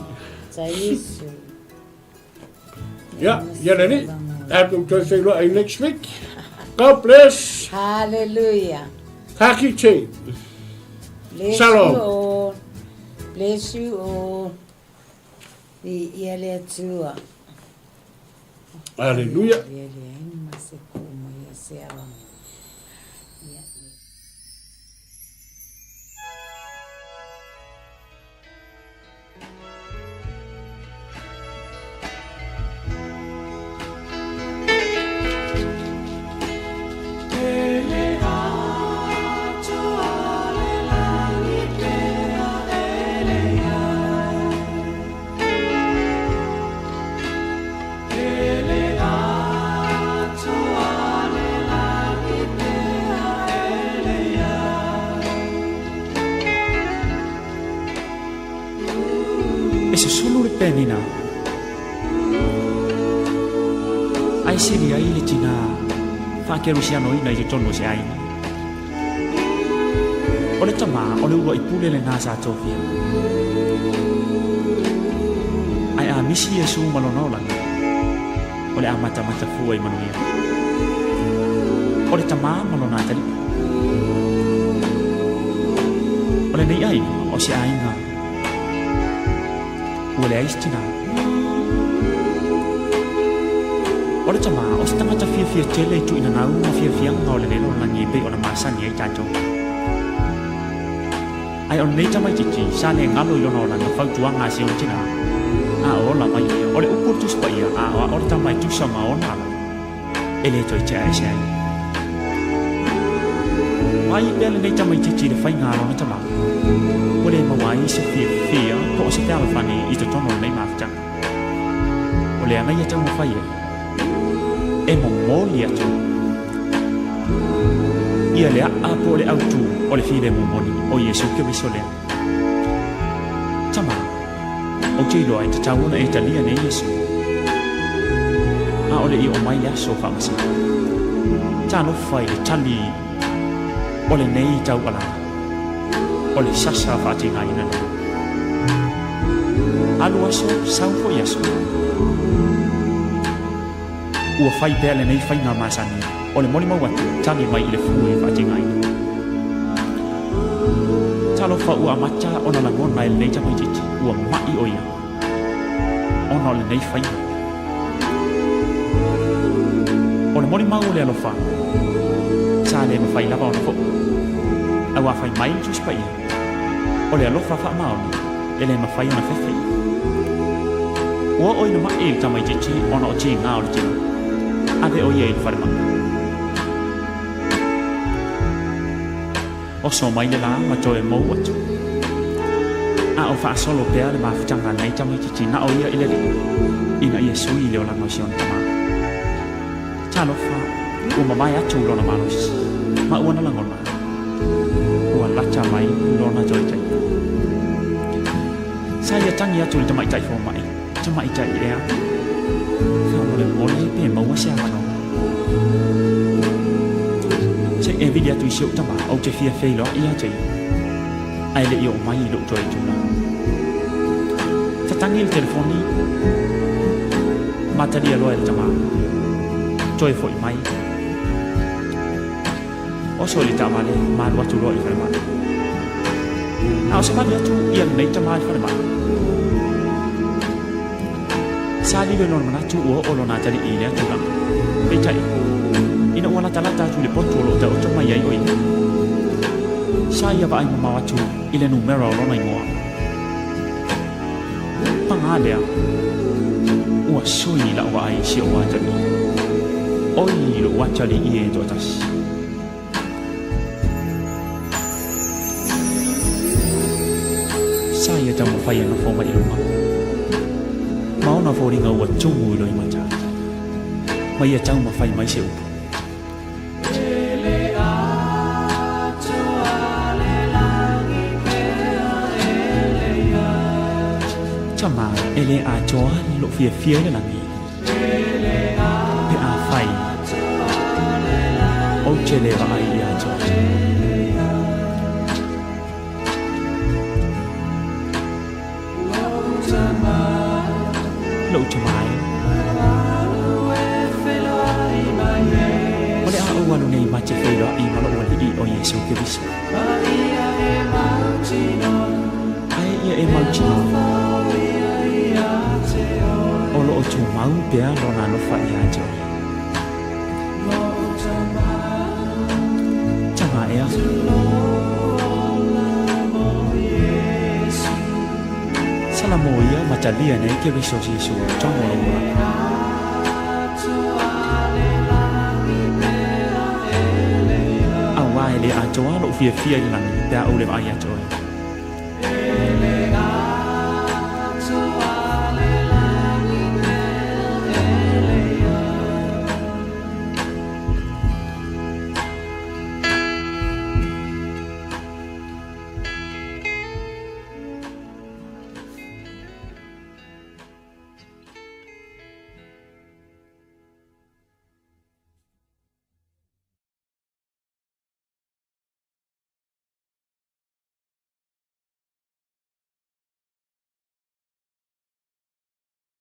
Ia, ia le Alii. Tatou toe feiloai next week. God bless. Hallelujah. Ka kite. Bless Shalom. you all. Bless you all. Viia le Atua. Hallelujah. Ia le ai ni ma se ku mai ia se awa. Ia. E susulu le penina ae sili ai le tinā faakerisianoina i totonu o se aiga. O le tama o le uluai pule lenā sa tofia. Ae a misi Iesu ma lona olaga, o le a matamata fua i manuia. O le tama ma lona atalii. O lenei aiga o se aiga ua leai se tinā. O le tama o se tagata fiafia tele i tuuina gau ma fiafiaga o le lalolagi e pei ona masani ai tatou. Ae o lenei tamaitiiti sa le galo i lona olaga fautuaga a si ona tinā, a o ola mai ia, o le upu o le Tusi Paia, a o a o le tama e tusa ma ona alo, e le toe tea ese ai. Vaai pea lenei tamaitiiti i le faiga a lona tama, ua le maua ai se fiafia po o se fealofani i totonu o lenei mafutaga. O le aga ia taumafai ai, e momoli atu ia le a'a po o le autu o le filemu moni o Iesu Keriso lea. Tama, ou te iloa e tatau ona e talia nei Iesu. A o le i oo mai le aso faamasino. Talofa i le tali o lenei taualaga, o le sasa faatigaina lea. Alu aso, sau foi aso. Ua fai pea lenei faiga masani o le molimau atu tali mai i le fue faatigaina. Talofa ua amata ona lagona e lenei tamaitiiti ua ma'i o ia ona o lenei faiga. O le molimau o le alofa sa le mafai lava ona fo'u, a ua fai mai le Tusi Paia. O le alofa faamaoni e le mafai ona fefe. Ua oo ina ma'i le tamaitiiti ona o tiga o le tino. Ave o ia i le falemai. Oso mai le la ma toe mou atu. A o faasolo pea le mafutaga a lenei tamaitiiti na o ia i le Alii, ina ia sui le olaga o si ona tama. Talofa, ua mamae atu lona malosi, ma ua na lagona, ua lata mai lona toe taimi. Sa ia tagi atu i le tamaitai fomai, Tamaitai ea, faamolemole pe maua se avanoa. Se i e vili atu i si ou tama, ou te fia feiloai ia te ia, ae le i oo mai i lou toe tulaga. Tatagi le telefoni, ma talia loa e le tama. Toe foi mai. Oso i le taavale ma alu atu loa i le falemai. A o savali atu ia lenei tama i le falemai. Sa lilo i lona manatu ua oo lona atalii i lea tulaga. Peitai, ina ua latalata atu i le potu o lo o taoto mai ai o ia, sa ia vaai mamao atu i le numera o lona igoa. Paga lea, ua sui lau vaai i si ou atalii. Oi lou atalii e toatasi. Sa ia taumafai e nofo mai i luma, ma ona foliga ua tumu i loimata, ma ia taumafai mai se upu. Tama e le atoa lou fiafia i le lagi, pe afai ou te le vaai ia te oe. Lou tama e. O le a ou alu nei ma te feiloai ma lou Alii o Iesu Keriso. Ae ia e mautinoa, o lo o tumau pea lona alofa ia te oe. Tama ea. Salamo ia ma talia nei Keriso Iesu tonu o lou olaga. Aua e le atoa lou fiafia i le lagi pe a ou le vaai ia te oe.